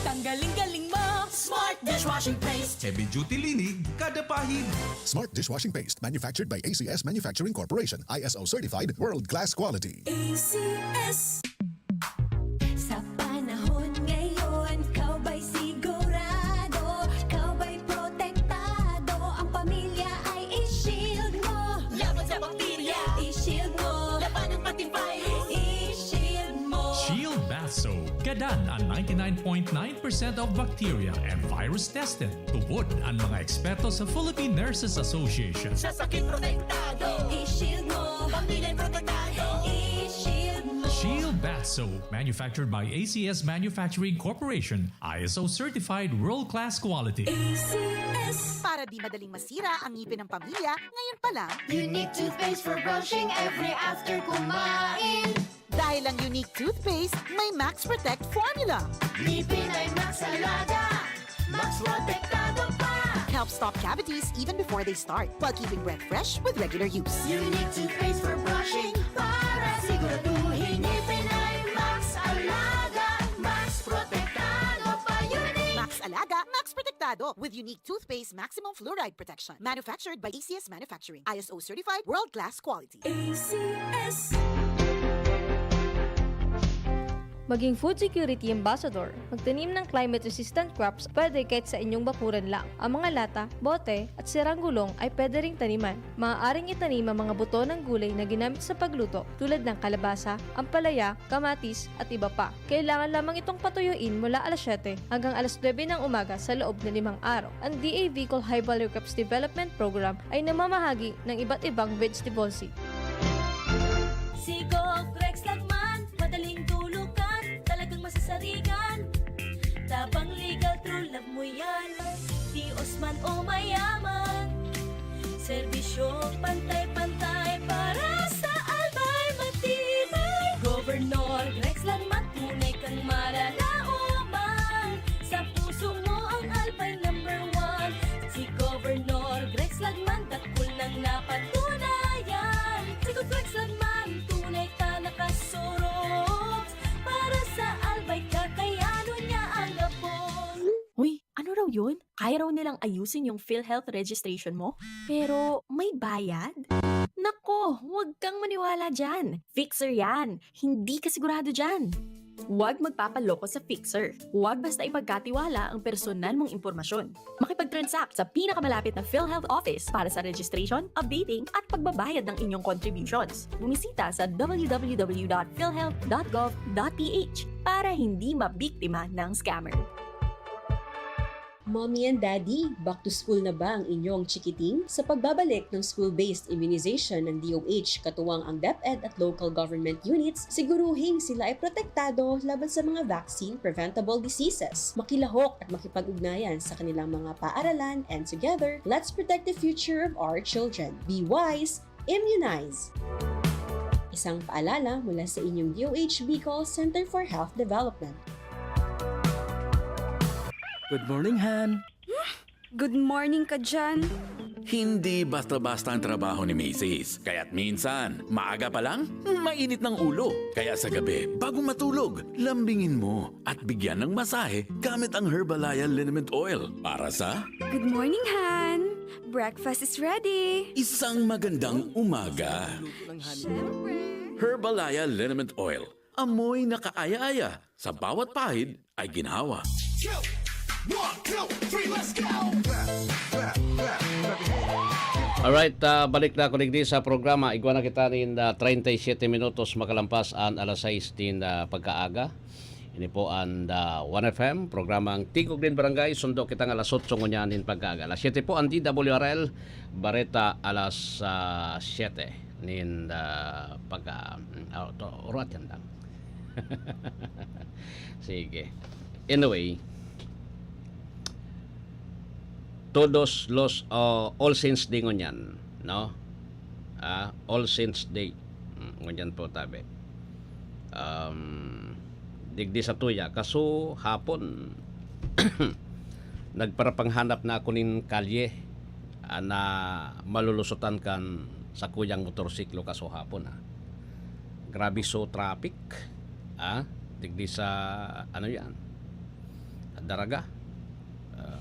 Tanggaling-galing mo, Smart dishwashing paste. Heavy duty linig, kada pahid. Smart dishwashing paste, manufactured by A C S Manufacturing Corporation, I S O certified, world class quality. A C S. Sa panahon ngayon, ikaw ba'y sigurado? Ikaw ba'y protektado? Ang pamilya ay i-shield mo. Laban sa bakterya, i-shield mo. Labanan pati virus, i-shield mo. Shield Bath Soap. Gadan an ninety-nine point nine percent of bacteria and virus tested. Tubod an mga eksperto sa Philippine Nurses Association. Sa sakit protektado, i-shield mo. Pamilya protektado, i-shield mo. Shield Bath Soap, manufactured by A C S Manufacturing Corporation, I S O certified world-class quality. A C S. Para di madaling masira ang ngipin ng pamilya, ngayon pa lang. Unique toothpaste for brushing every after kumain. Dahil ang Unique Toothpaste may Max Protect Formula. Ngipin ay Max Alaga, Max Protektado pa. Helps stop cavities even before they start, while keeping breath fresh with regular use. Unique Toothpaste for brushing, para siguraduhin ngipin ay Max Alaga, Max Protektado pa. Unique Max Alaga, Max Protektado with Unique Toothpaste Maximum Fluoride Protection. Manufactured by A C S Manufacturing. I S O certified, world-class quality. A C S. Maging food security ambassador. Magtanim ng climate-resistant crops pwede kahit sa inyong bakuran lang. Ang mga lata, bote, at sirang gulong ay pwede ring taniman. Maaaring itanim ang mga buto ng gulay na ginamit sa pagluto, tulad ng kalabasa, ampalaya, kamatis, at iba pa. Kailangan lamang itong patuyuin mula alas siyete hanggang alas nuebe ng umaga sa loob na limang araw. Ang D A V Bicol High Value Crops Development Program ay namamahagi ng iba't ibang vegetable seed. Si Gob Rex Lagman, madaling tulukan, talagang masasarigan. Tabang, legal, true love mo yan. Tios man o mayaman, serbisyong pantay-pantay para sa albay matibay. Governor Rex Lagman, tunay kang malalaoman. Sa puso mo ang albay number one. Si Governor Rex Lagman, dakul nang napatunayan. Si Governor Rex Lagman, tunay ta nakasurog. Para sa albay, kakayanon niya ang gabos. Uy, ano raw yun? Kaya raw nilang ayusin yung PhilHealth registration mo? Pero may bayad? Nako, huwag kang maniwala dyan. Fixer yan. Hindi ka sigurado dyan. Huwag magpapaloko sa fixer. Huwag basta ipagkatiwala ang personal mong impormasyon. Makipag-transact sa pinakamalapit na PhilHealth office para sa registration, updating, at pagbabayad ng inyong contributions. Bumisita sa w w w dot philhealth dot gov dot p h para hindi mabiktima ng scammer. Mommy and Daddy, back to school na ba ang inyong chikiting? Sa pagbabalik ng school-based immunization ng D O H, katuwang ang DepEd at local government units, siguruhing sila ay protektado laban sa mga vaccine-preventable diseases. Makilahok at makipag-ugnayan sa kanilang mga paaralan, and together, let's protect the future of our children. Be wise, immunize! Isang paalala mula sa inyong D O H Bicol Center for Health Development. Good morning, Han. Good morning ka dyan. Hindi basta-basta ang trabaho ni Misis. Kaya't minsan, maaga pa lang, mainit ng ulo. Kaya sa gabi, bago matulog, lambingin mo at bigyan ng masahe gamit ang Herbalaya Liniment Oil para sa Good morning, Han. Breakfast is ready. isang magandang umaga. Siyempre. Herbalaya Liniment Oil. Amoy na kaaya-aya. Sa bawat pahid ay ginhawa. One, two, three, let's go! Alright, ah, balik na ako digdi sa programa. Igwa na kita nin ah, treinta y siete minutos makalampas an alas sais nin ah, pagkaaga. Ini po an ah, One F M, programang Tingog nin Barangay. Sundo kita nga alas otso ngunyan nin pagkaaga. Alas siyete po an D W R L, Bareta alas ah, siyete nin ah, pagka... ah, to, urat yan lang. Sige. Anyway, todos los uh, All Saints Day ngunyan, no? Ah, All Saints Day. Mm, ngunyan po tabi. Um, digdi sa tuya, kaso hapon nagparapanghanap na ako nin kalye ah, na malulusutan kan sakuyang motorsiklo kaso hapon ah. Grabe so traffic ah, digdi sa ano yan, Daraga. Ah,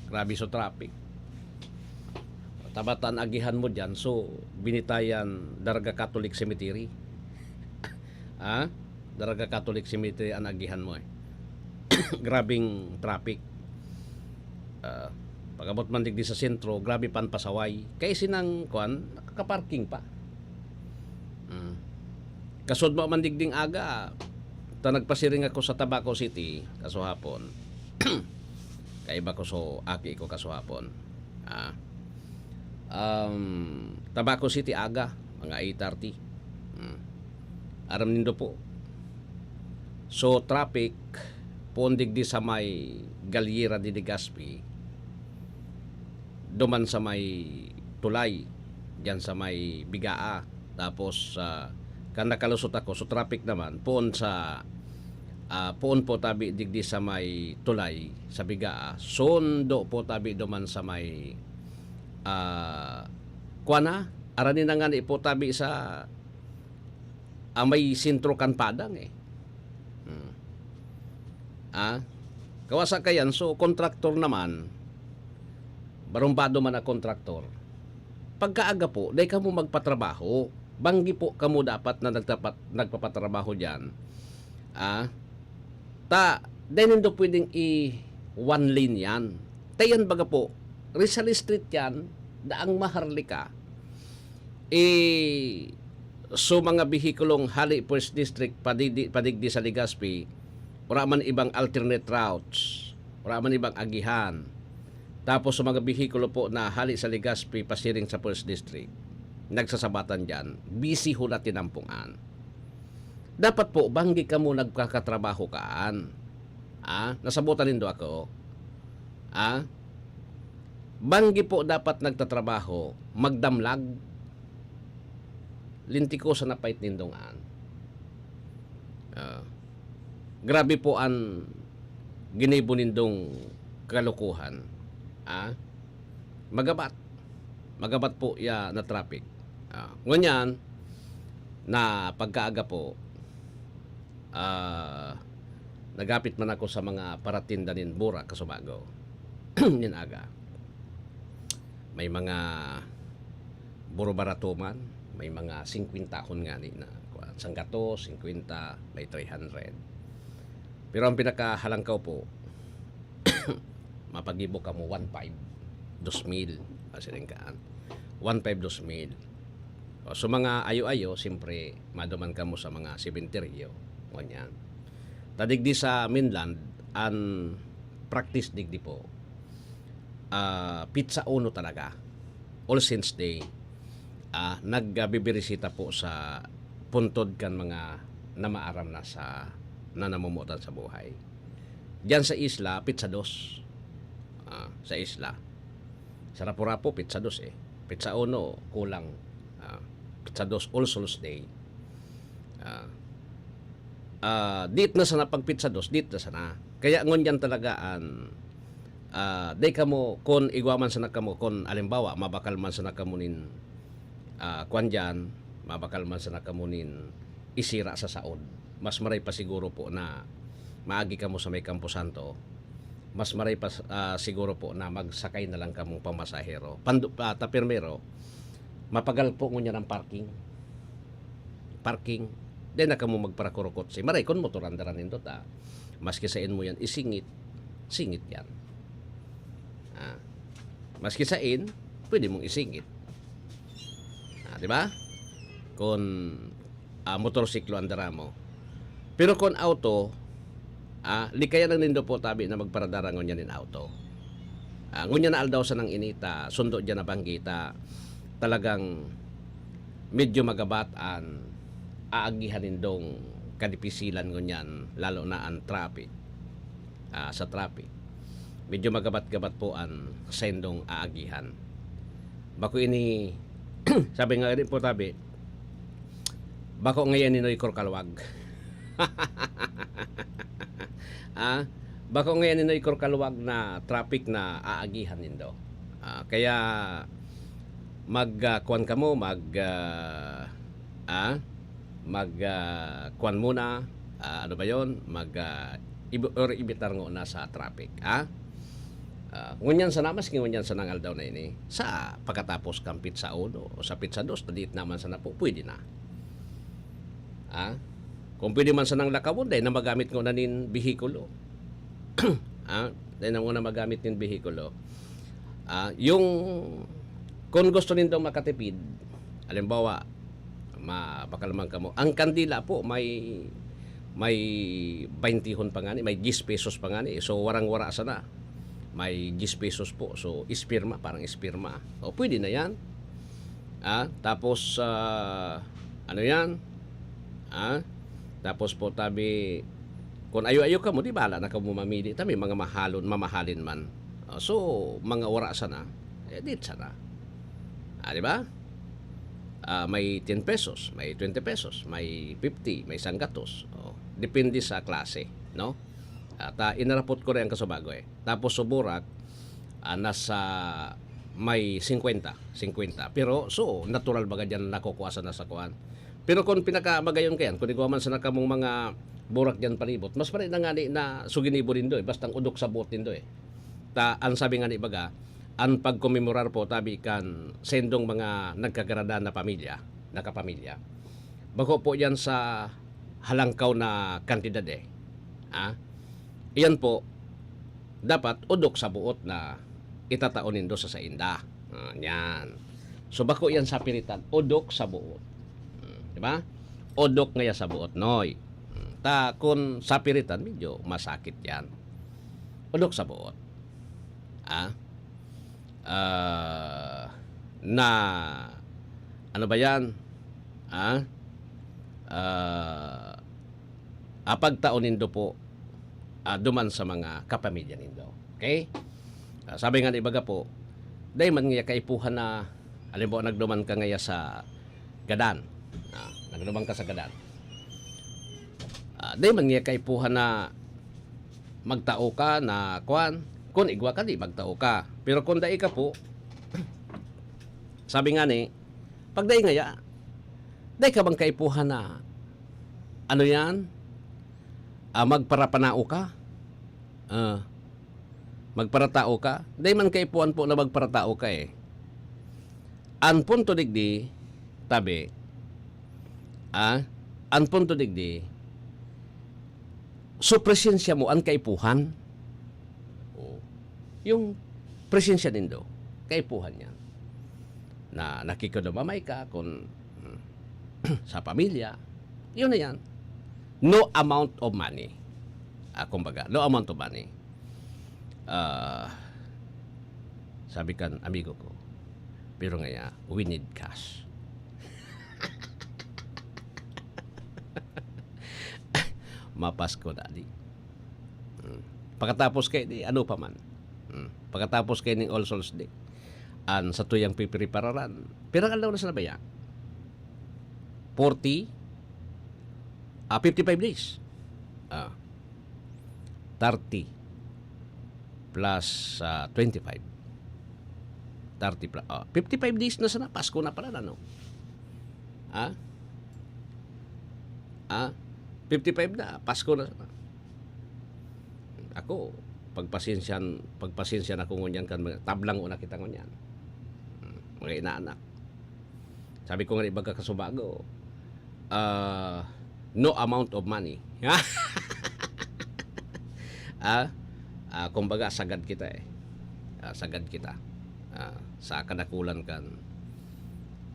grabe so traffic. Tabatan agihan mo dyan, so binitayan Daraga Catholic Cemetery. Ah, Daraga Catholic Cemetery an agihan mo eh. Grabing traffic. Ah, pag-abot man digdi sa sentro, grabe pan pasaway. Kay sinang kwan, nakakaparking pa. Mm. Kasod mo man digding aga, ta nagpasiring ako sa Tabaco City, kaso hapon. Kaiba ko so aki ko kaso hapon. Ah. Um, Tabaco City aga, mga eight thirty. Mm. Aram nindo po. So, traffic, poon digdi sa may Galyera de Legazpi, duman sa may tulay, diyan sa may Bigaa. Tapos, ah, kan nakalusot ako, so traffic naman, poon sa, ah, poon po tabi digdi sa may tulay, sa Bigaa. Sundo po tabi duman sa may, ah, kuwan na, arani na nga ni po tabi sa ah, may sentro kan Padang eh. Hmm. Ah, kawasa kayan, so kontraktor naman, barumbado man na kontraktor, pagkaaga po, dai kamo magpatrabaho. Banggi po kamo dapat na nagtapat, nagpapatrabaho dyan. Ah, ta, dai nindo pwedeng i one lane yan. Ta yan baga po, Rizal Street yan, daang Maharlika. Eh, so mga behikulong hali First District padidi, padigdi sa Legazpi, wala man ibang alternate routes, wala man ibang agihan. Tapos sa mga behikulo po na hali sa Legazpi pasiring sa First District, nagsasabatan dyan, busy hula tinampongan. Dapat po, banggi kamo nagkakatrabaho kaan. Ah, nasabotan nindo ako? Ah, banggi po dapat nagtatrabaho, magdamlag. Lintiko sa napait nindong an. Ah, grabe po an ginibo nindong kalokohan. Ah, magabat. Magabat po ya na traffic. Ah, ngunyan, na pagkaaga po, ah, naghapit man ako sa mga paratinda nin burak kasubago. Nin aga. May mga buro-barato man, may mga singkwentahon ngani na, kuwan, sanggatos, singkwenta, may three hundred. Pero ang pinakahalangkaw po, mapagibo kamo one five, dos mil, ah, siring kaan. One five, dos mil. O, so mga ayo-ayo, siyempre, maduman kamo sa mga sementeryo, ngunyan. Ta digdi sa mainland, an practice digdi po, ah, pitsa uno talaga, All Saints Day, ah, nagbibirisita po sa puntod kan mga namaaram na sa, na namumutan sa buhay. Diyan sa isla, pitsa dos. Ah, sa isla. Sa Rapu-Rapu, pitsa dos eh. Pitsa uno, kulang. Ah, pitsa dos, All Souls Day. Ah, ah, dit na sana pag pitsa dos, dit na sana. Kaya ngunyan talaga an, ah, dai kamo, kun igwa man sana kamo, kun alimbawa, mabakal man sana kamo nin, ah, kwan diyan, mabakal man sana kamo nin isira sa saod. Mas maray pa siguro po na maagi kamo sa may Camposanto. Mas maray pa, ah, siguro po na magsakay na lang kamong pamasahero. Pando-, ah, ta primero, mapagal po ngunyan ang parking. Parking. Dai na kamo magparakurukot si maray kun motor an dara nindo ta. Maski sain mo yan isingit, singit yan. Ah, maski sain, pwede mong isingit. Ah, di ba? Kun, ah, motorsiklo ang dara mo. Pero kun auto, ah, likayan lang nindo po tabi na magparadara ngunyan nin auto. Ah, ngunyan na aldaw sanang ini ta, sundo diyan na banggita, talagang medyo magabat an aagihan nindong kadipisilan ngunyan, lalo na an traffic. Ah, sa traffic. Medyo magabat-gabat po an saindong aagihan. Bako ini, sabi nga rin po tabi, bako ngayon ni Noy Korkalwag. Ah, bako ngayon ni Noy Korkalwag na traffic na aagihan nindo. Ah, kaya mag, ah, kuwan kamo, mag, ah, ah, mag, ah, kuwan muna, ah, ano ba yon? Mag, ah, ibi-, or ibitar ngona sa traffic, ah? Ah, ngunyan sana, maski ngunyan sana ang aldaw na ini, sa pagkatapos kan pitsa uno o sa pitsa dos, tadiit naman sana po, pwede na. Ah? Kung pwede man sanang lakawon, dai na magamit ngona nin behikulo. Ah, dai na ngona magamit nin behikulo. Ah, yung, kung gusto nindo makatipid, halimbawa, ma-, baka naman kamo, ang kandila po, may, may baintihon pa ngani, may diyes pesos pa ngani. So, warang-wara sana. May diyes pesos po. So, espirma, parang espirma. O, pwede na yan. Ah, tapos, ah, ano yan? Ah, tapos po, tabi, kung ayo-ayo kamo, di bala na kamo mamili. Ta may mga mahalon, mamahalin man. Ah, so, mga wara sana, eh, dit sana. Ah, di ba? Ah, may ten pesos, may twenty pesos, may fifty, may sanggatos. Oh, depende sa klase, no? At, ah, inarapot ko rin ang kasubago, eh. Tapos sa burak, ah, nasa may singkwenta, singkwenta. Pero, so, natural baga diyan nakukuha sana sa kuan. Pero kung pinakamagayon kayan, kung igwa man sana kamong mga burak diyan palibot, mas pare na ngani na suginibo nindo, eh. Bastang udok sa buot nindo, eh. Ta, ang sabi ngani baga, ang pagkomemorar po, tabi kan sendong mga nagkagrada na pamilya, nakapamilya, bako po yan sa halangkaw na kantidad, eh. Ah? Iyan po, dapat udok sa buot na itatao nindo sa sainda. Ah, yan. So, bako yan sapiritan, udok sa buot. Hmm, di ba? Udok ngaya sa buot, Noy. Hmm, ta, kun sapiritan, medyo masakit yan. Udok sa buot. Ah? Ah, na, ano ba yan? Ah? Ah, apagtao nindo po, ah, duman sa mga kapamilya nindo. Okay? Ah, sabi nga ni ibaga po, dai man ngaya kaipuhan na, halimbawa, nagduman ka ngaya sa gadan. Ah, nagduman ka sa gadan. Ah, dai man ngaya kaipuhan na magtao ka na, kwan, kun igwa ka, di magtao ka. Pero kun dai ka po, sabi nga ni, pag dai ngaya, dai ka bang kaipuhan na, ano yan? Ah, magparapanao ka? Ah, magparatao ka? Dai man kaipuhan po na magparatao ka, eh. An punto digdi, tabi, ah, an punto digdi, so presensya mo an kaipuhan. Oh. Yung presensya nindo, kaipuhan yan. Na nakikidumamay ka kun, hmm, sa pamilya, yun na yan. No amount of money. Ah, kumbaga, no amount of money. Ah, Sabi kan amigo ko, "Pero ngaya, we need cash." Mapasko na di. Hmm. Pakatapos kay di, ano pa man. Hmm. Pakatapos kay ning All Souls Day, an satuyang piprepararan. Pirang aldaw na sana baya? Forty? Ah, fifty-five days. Ah. Thirty plus, ah, twenty-five. Thirty pla-, ah, fifty-five days na sana, Pasko na pala, ano? Ah? Ah? Fifty-five na, Pasko na sana. Ako, pagpasensyan, pagpasensyan ako ngunyan kan mga tablang na kita ngunyan. Hmm, mga inaanak. Sabi ko nga, ibaga ka subago, ah, no amount of money. Ah? Ah, kumbaga, sagad kita eh. Ah, sagad kita. Ah, sa kadakulan kan,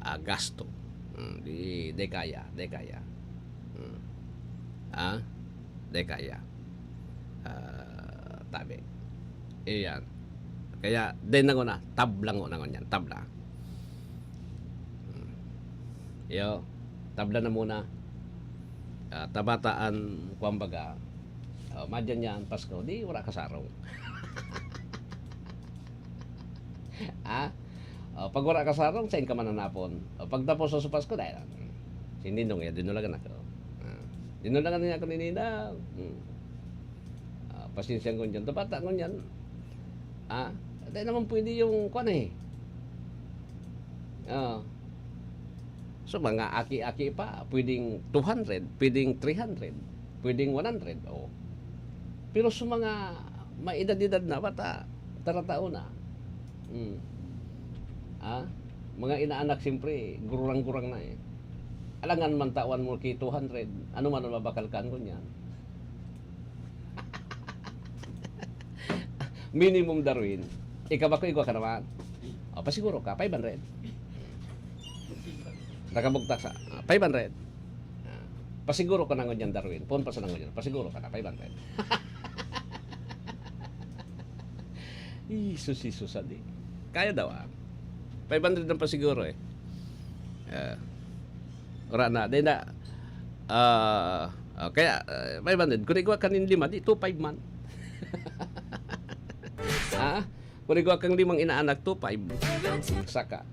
ah, gasto. Hmm, di, di kaya, di kaya. Hmm. Ah? Di kaya. Ah, tabi. Iyan. Kaya, di na ko na, tablang ko na ngunyan, tabla. Hmm. Yo, tabla na muna. Ah, tabataan, kumbaga, oh, madyan yan, Pasko, di wala kasarong. Ah? Oh, pag wala kasarong, sain ka mananapon? Oh, pagtapos sa Pasko, dahil, hmm, si Ninong, eh, dinulagan ako. Ah, dinulagan niya ako ni Ninang. Hmm. Ah, pasensya ko dyan. Tabata ko dyan. Ah, dahil naman pwede yung, kwan eh. Ah. So, mga aki-aki pa, pwedeng two hundred, pwedeng three hundred, pwedeng one hundred, oh. Pero sa mga may edad-edad na, bata, taratao na. Hmm. Ah? Mga inaanak, siyempre, gururang-gurang na eh. Alangan man tawan mo ki two hundred, ano man ang mabakalkan ko niyan? Minimum, Darwin. Ikaw ba, igwa ka naman? O, pasiguro ka, five hundred. Nakabugtak sa, ah, five hundred. Ah, pasiguro ka na ngunyan, Darwin. Phone pa sa ngunyan. Pasiguro ka na, five hundred. Jesus, Jesus, adi. Kaya daw, ah. Five hundred ang pasiguro, eh. Ah, wala na. Di na, ah, ah, kaya, ah, five hundred. Kung igwa ka nin lima, di two five man. Ha? Kung igwa kang limang inaanak, two five. Saka.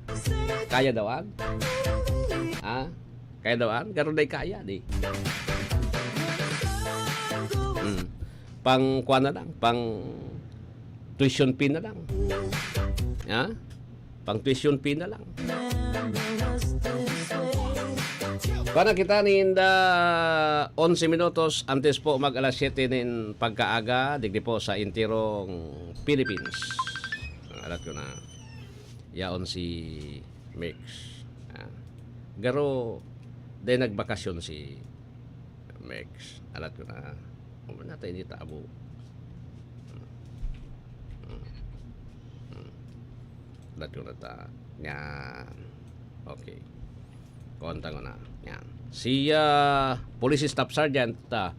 Kaya daw, ah? Ha? Kaya daw, ah? Garo day kaya, di. Hmm. Pang kuwan na lang, pang tuition fee na lang. Ha? Pang tuition fee na lang. Para kita ninda, onse minutos antes po mag alas siyete nin pagkaaga, digdi po sa enterong Philippines. Alat ko na. Yaon si Mex. Ah. Garo, day nagbakasyon si Mex. Alat ko na. Huwag na tayo nitabo. Hmm. Hmm. Hmm. Alat ko na ta. Yan. Okay. Konta ko na. Yan. Si, ah, Police Staff Sergeant, ah,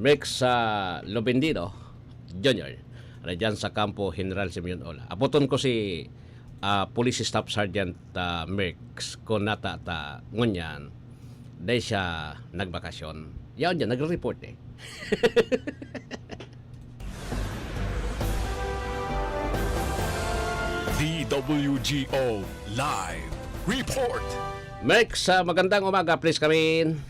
Mex, ah, Lobendino Junior. Ano dyan sa kampo, General Simeon Ola. Apoton ko si, ah, Police Staff Sergeant, ah, Mex, kung nata ta ngunyan, dahil siya nagbakasyon. Yaon dyan, nagre-report eh. D W G O Live Report. Mex, ah, magandang umaga. Please come in.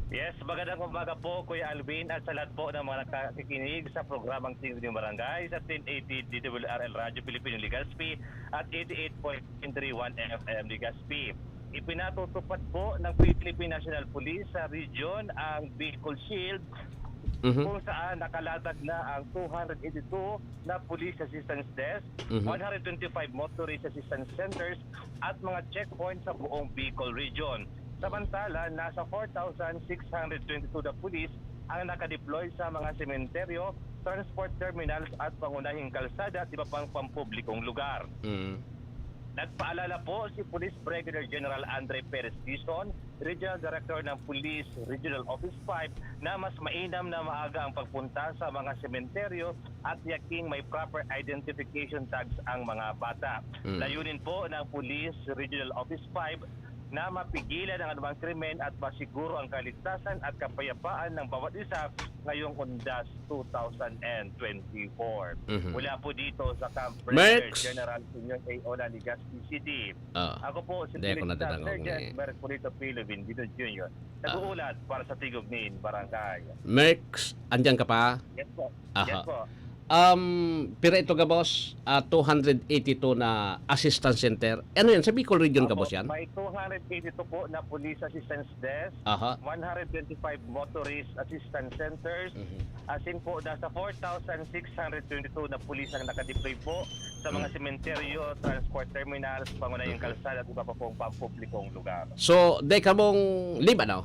Yes, magandang umaga po, Kuya Alvin, at sa lahat po ng mga nakakikinig sa programang Tingin ng Barangay sa ten eighty D W R L Radio Filipino Legazpi at eighty-eight point three one F M Legazpi. Ipinatutupad po ng Philippine National Police sa region ang Bicol Shield, Mhm. kung saan nakalatag na ang two hundred eighty-two na Police Assistance Desk, Mhm. one hundred twenty-five Motorist Assistance Centers at mga checkpoint sa buong Bicol Region. Samantala, nasa four thousand six hundred twenty-two na pulis ang nakadeploy sa mga sementeryo, transport terminals at pangunahing kalsada at iba pang pampublikong lugar. Mm. Nagpaalala po si Police Brigadier General Andre Perez Dizon, Regional Director ng Police Regional Office five, na mas mainam na maaga ang pagpunta sa mga sementeryo at yaking may proper identification tags ang mga bata. Mm. Layunin po ng Police Regional Office five na mapigilan ang anumang krimen at masiguro ang kaligtasan at kapayapaan ng bawat isa ngayong Undas two thousand twenty-four. Mhm. Mula po dito sa Camp Brigadier Merx! General Senior A Ola Legazpi City. Ah, Ako po si di ako Police Staff nadadangog Sergeant ni Merculito P. Lubindino Junior. Ah. Nag-uulat para sa Tigog nin Barangay. Merx, andyan ka pa? Yes po. Aha. Yes po. Um, pira ito gabos? Ah, two hundred eighty-two na assistance center. Ano yan? Sa Bicol Region Opo, gabos yan? May two hundred eighty-two po na police assistance desk, Aha. one hundred twenty-five motorist assistance centers, Mhm. asin po nasa four thousand six hundred twenty-two na police ang nakadeploy po sa mga Mhm. sementeryo, transport terminals, pangunahing Mhm. kalsada at iba pa pong pampublikong lugar. So, dai kamong leave, ano?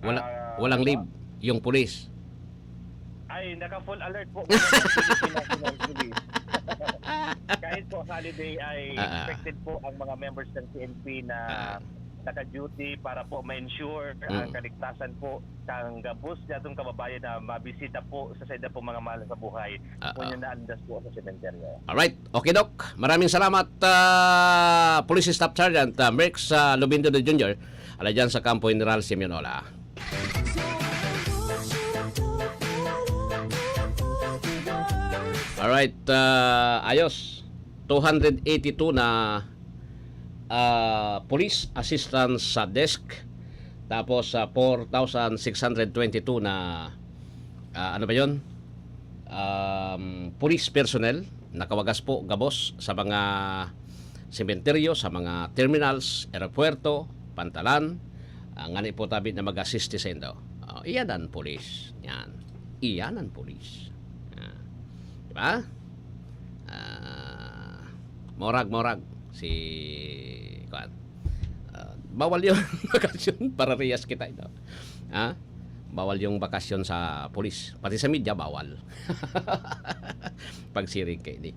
Wala, Ah, walang leave yung pulis. Ay, naka-full alert po ngayon ang Philippine National Police. Kahit po holiday ay Ah, ah. expected po ang mga members ng P N P na Ah. naka-duty para po ma-ensure ang Mm. kaligtasan po ng gabos na atong kababayan na mabisita po sa saida pong mga mahal sa buhay. Ah, Kung ah. yun naandas po sa sementeryo. Alright. Okay, Doc. Maraming salamat, ah, Police Staff Sergeant, ah, Merx, ah, Lubindo de Junior, ala dyan sa Kampo General Simeon Ola. Alright, ah, ayos. Two hundred eighty-two na, ah, police assistance sa desk. Tapos, ah, four thousand six hundred twenty-two na, ah, ano ba yun? Um, police personnel. Nakawagas po, gabos sa mga sementeryo, sa mga terminals, aeropuerto, pantalan, ah, ngani po tabi na mag-assist saindo. Ah, iyan an pulis. Yan. Iyan an pulis. Ah. Di ba? Ah, morag, morag. Si, kuwan. Ah, bawal yung bakasyon, pararehas kita, ito. Ha? Bawal yung bakasyon sa pulis. Pati sa media, bawal. Pagsiring kaini.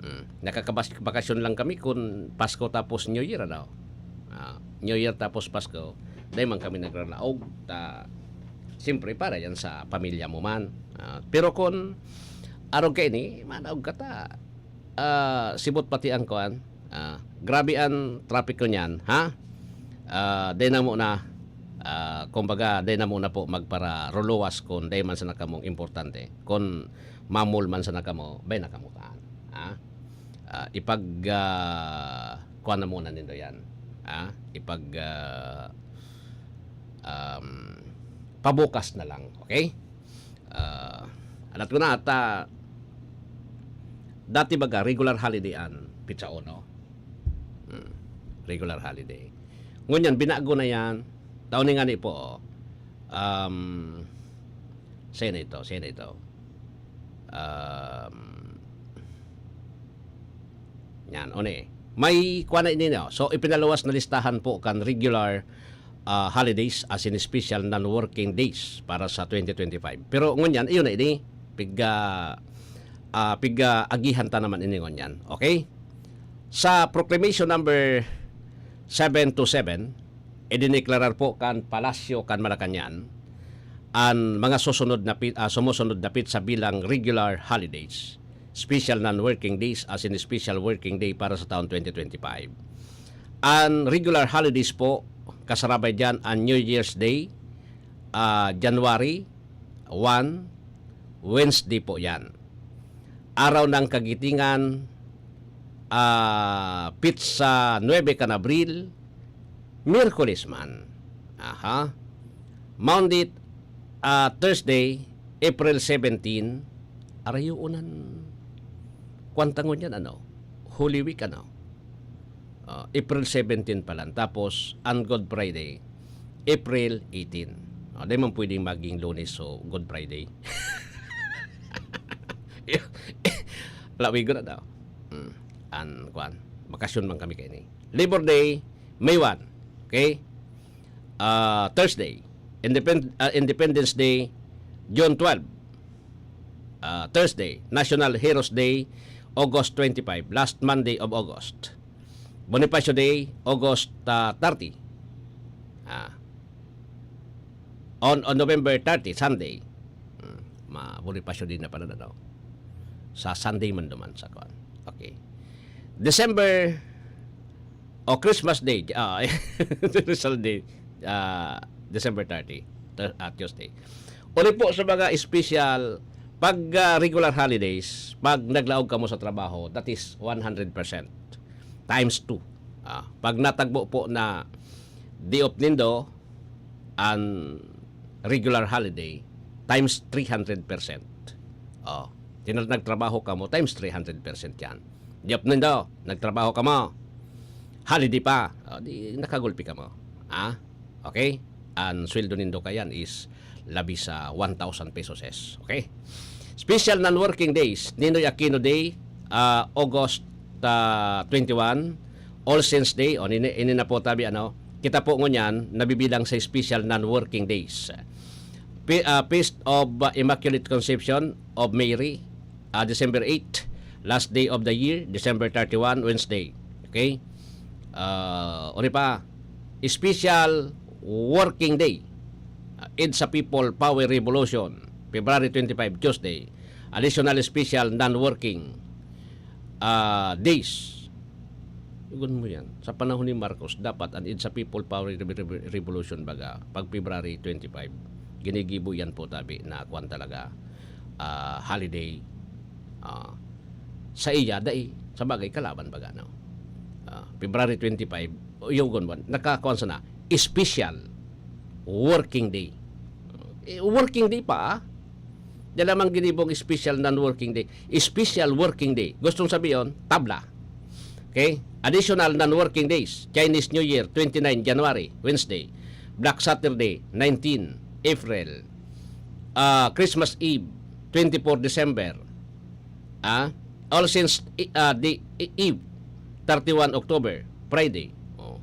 Mm. Nakakabas-, bakasyon lang kami kun Pasko tapos New Year, ano? Ah, New Year tapos Pasko, dai man kami nagralaog. Ta, siyempre, para yan sa pamilya mo man. Ah, pero kun arog kaini, manaog ka ta. Ah, sibot pati ang kuan. Ah, grabe ang trapiko niyan, ha? Ah, dai na muna, ah, kumbaga, dai na muna po magpararuluwas kun dai man sana kamong importante. Kun mamol man sana kamo, bay na kamo kaan, ha? Ah, ipag, ah, kuan na muna nindo yan, ha? Ipag, ah, um, pabukas na lang, okay? Ah, alat ko na ata, dati baga, regular holiday an petsa uno. Hmm, regular holiday. Ngunyan, binago na yan. Taon ni ngani po, oh. Um, sino ito? Sino ito? Um, yan, one. May kuha na ini, no? So, ipinaluwas na listahan po kan regular, ah, holidays as in special non-working days para sa twenty twenty-five. Pero ngunyan, iyon na ini. Piga, ah, piga agihan ta naman ini ngunyan. Okay? Sa Proclamation number seven two seven, idineklarar po kan Palasyo kan Malacañang an mga susunod na pi-, ah, sumusunod na petsa bilang regular holidays, special non-working days as in special working day para sa taon twenty twenty-five. An regular holidays po, kasarabay diyan an New Year's Day, ah, January one, Wednesday po yan. Araw ng Kagitingan, ah, petsa nuebe kan Abril, Miyerkules man. Aha. Monday, ah, Thursday, April seventeen, arayo unan. Kwantangon yan, ano? Holy Week, ano? Ah, April seventeen pa lang. Tapos, ang Good Friday, April eighteen. Ah, di man pwedeng maging Lunes o Good Friday. Lawigon na daw. Mm. An, kwan, bakasyon man kami kaini. Labor Day, May one. Okay? Ah, Thursday. Independ-, ah, Independence Day, June twelve. Ah, Thursday. National Heroes Day, August twenty-five, last Monday of August. Bonifacio Day, August, ah, thirty. Ah. On, on November thirty, Sunday. Hmm, ma-, Bonifacio Day na pala na, no? Sa Sunday man duman, sa kuwan. Okay. December o Christmas Day, ah, Christmas Day, ah, December thirty, Thur-, ah, Tuesday. Uli po sa mga special, pag, ah, regular holidays, pag naglaog kamo sa trabaho, that is one hundred percent. Times two. Ah, pag natagbo po na day off nindo, an regular holiday, times three hundred percent. Oh, tinal-, nagtrabaho kamo, times three hundred percent yan. Day off nindo, nagtrabaho kamo, holiday pa. Oh, di nakagulpi kamo. Ah? Okay? An sweldo nindo kayan is labi sa one thousand pesos. Okay? Special non-working days, Ninoy Aquino Day, ah, August, ah, twenty-one, All Saints Day, o nini-, ini na po tabi, ano, kita po ngunyan nabibilang sa special non-working days. Pi-, ah, Feast of, ah, Immaculate Conception of Mary, ah, December eight, last day of the year, December thirty-one, Wednesday. Okay? Ah, uri pa, special working day, ah, EDSA People Power Revolution, February twenty-five, Tuesday. Additional special non-working, ah, days. Dugon mo yan. Sa panahon ni Marcos, dapat an EDSA People Power Re-, Re-, Revolution baga, pag February twenty-five, ginigibo yan po tabi na kwan talaga, ah, holiday. Ah, sa iya, dai. Sa bagay, kalaban baga, no? Ah, February twenty-five, uyogon mo, nakakuan sana, special working day. Eh, working day pa, ah. Di lamang ginibong special non-working day. Special working day. Gustong sabihin, tabla. Okay? Additional non-working days. Chinese New Year, twenty-nine January, Wednesday. Black Saturday, nineteen April. Ah, Christmas Eve, twenty-four December. Ah, All Saints, i-, ah, di, i-, Eve, thirty-one October, Friday. Oh.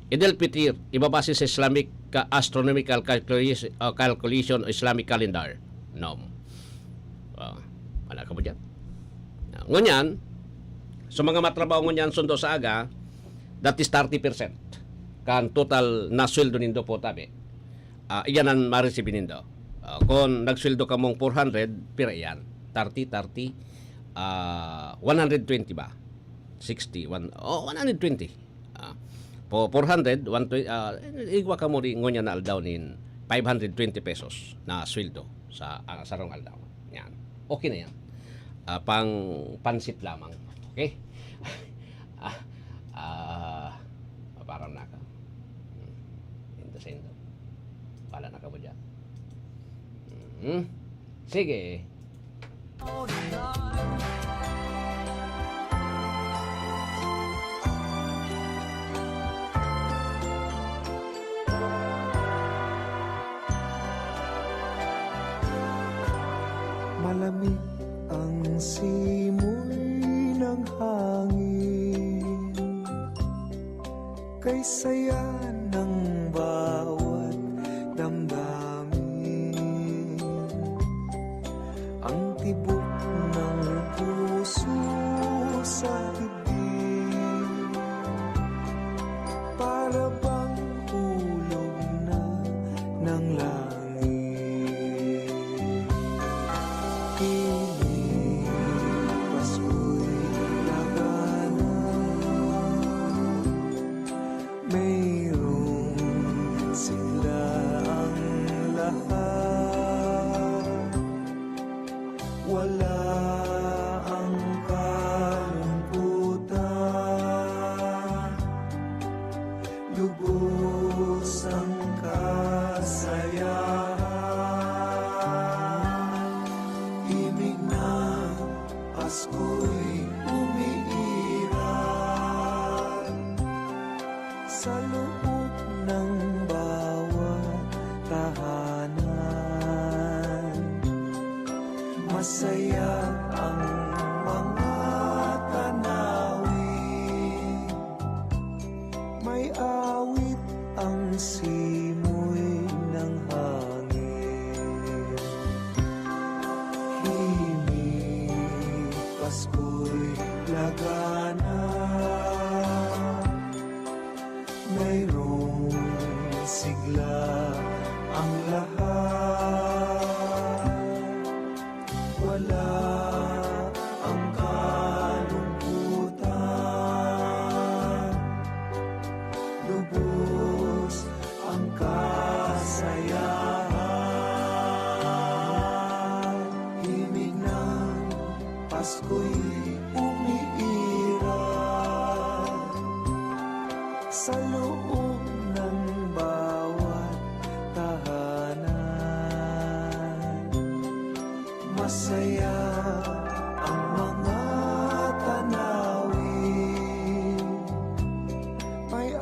Eid al-Fitr, ibabase sa Islamic ka-, astronomical calculation, ah, calculation o Islamic calendar. Nom. Ah, wala ka po dyan. Ah, ngunyan, sa mga matrabaho ngunyan, sundo sa aga, that is thirty percent kan total na sweldo nindo po, tabi. Ah, iyan ang ma-receive nindo. Ah, kung nagsweldo kamong four hundred, pira iyan? Thirty, thirty, ah, one hundred twenty ba? Sixty, one, oh, one hundred twenty. Ah, po, four hundred, one twenty, ah, igwa kamo di ngunyan na aldaw nin five hundred twenty pesos na sweldo sa, ah, sarong aldaw. Yan. Okay na yan. Ah, pang pansit lamang. Okay? Ah, ah, paparam na ka. Hmm. Indo sa indo. Wala na ka mo dyan. Hmm. Sige. Malamig ang simoy ng hangin, kay saya ng bawat damdamin. Ang tibok ng puso sa dibdib, para bang hulog na ng langit. Piling Pasko'y labanan, mayroong sigla ang lahat. Wala ang kalungkutan, lubos ang kasayahan. Himig na Pasko'y umiiral sa loob ng bawat tahanan. Masaya ang mga tanawin, may awit ang simoy ng hangin. Himig, Pasko Sa loob ng bawat tahanan, masaya ang mga tanawin. May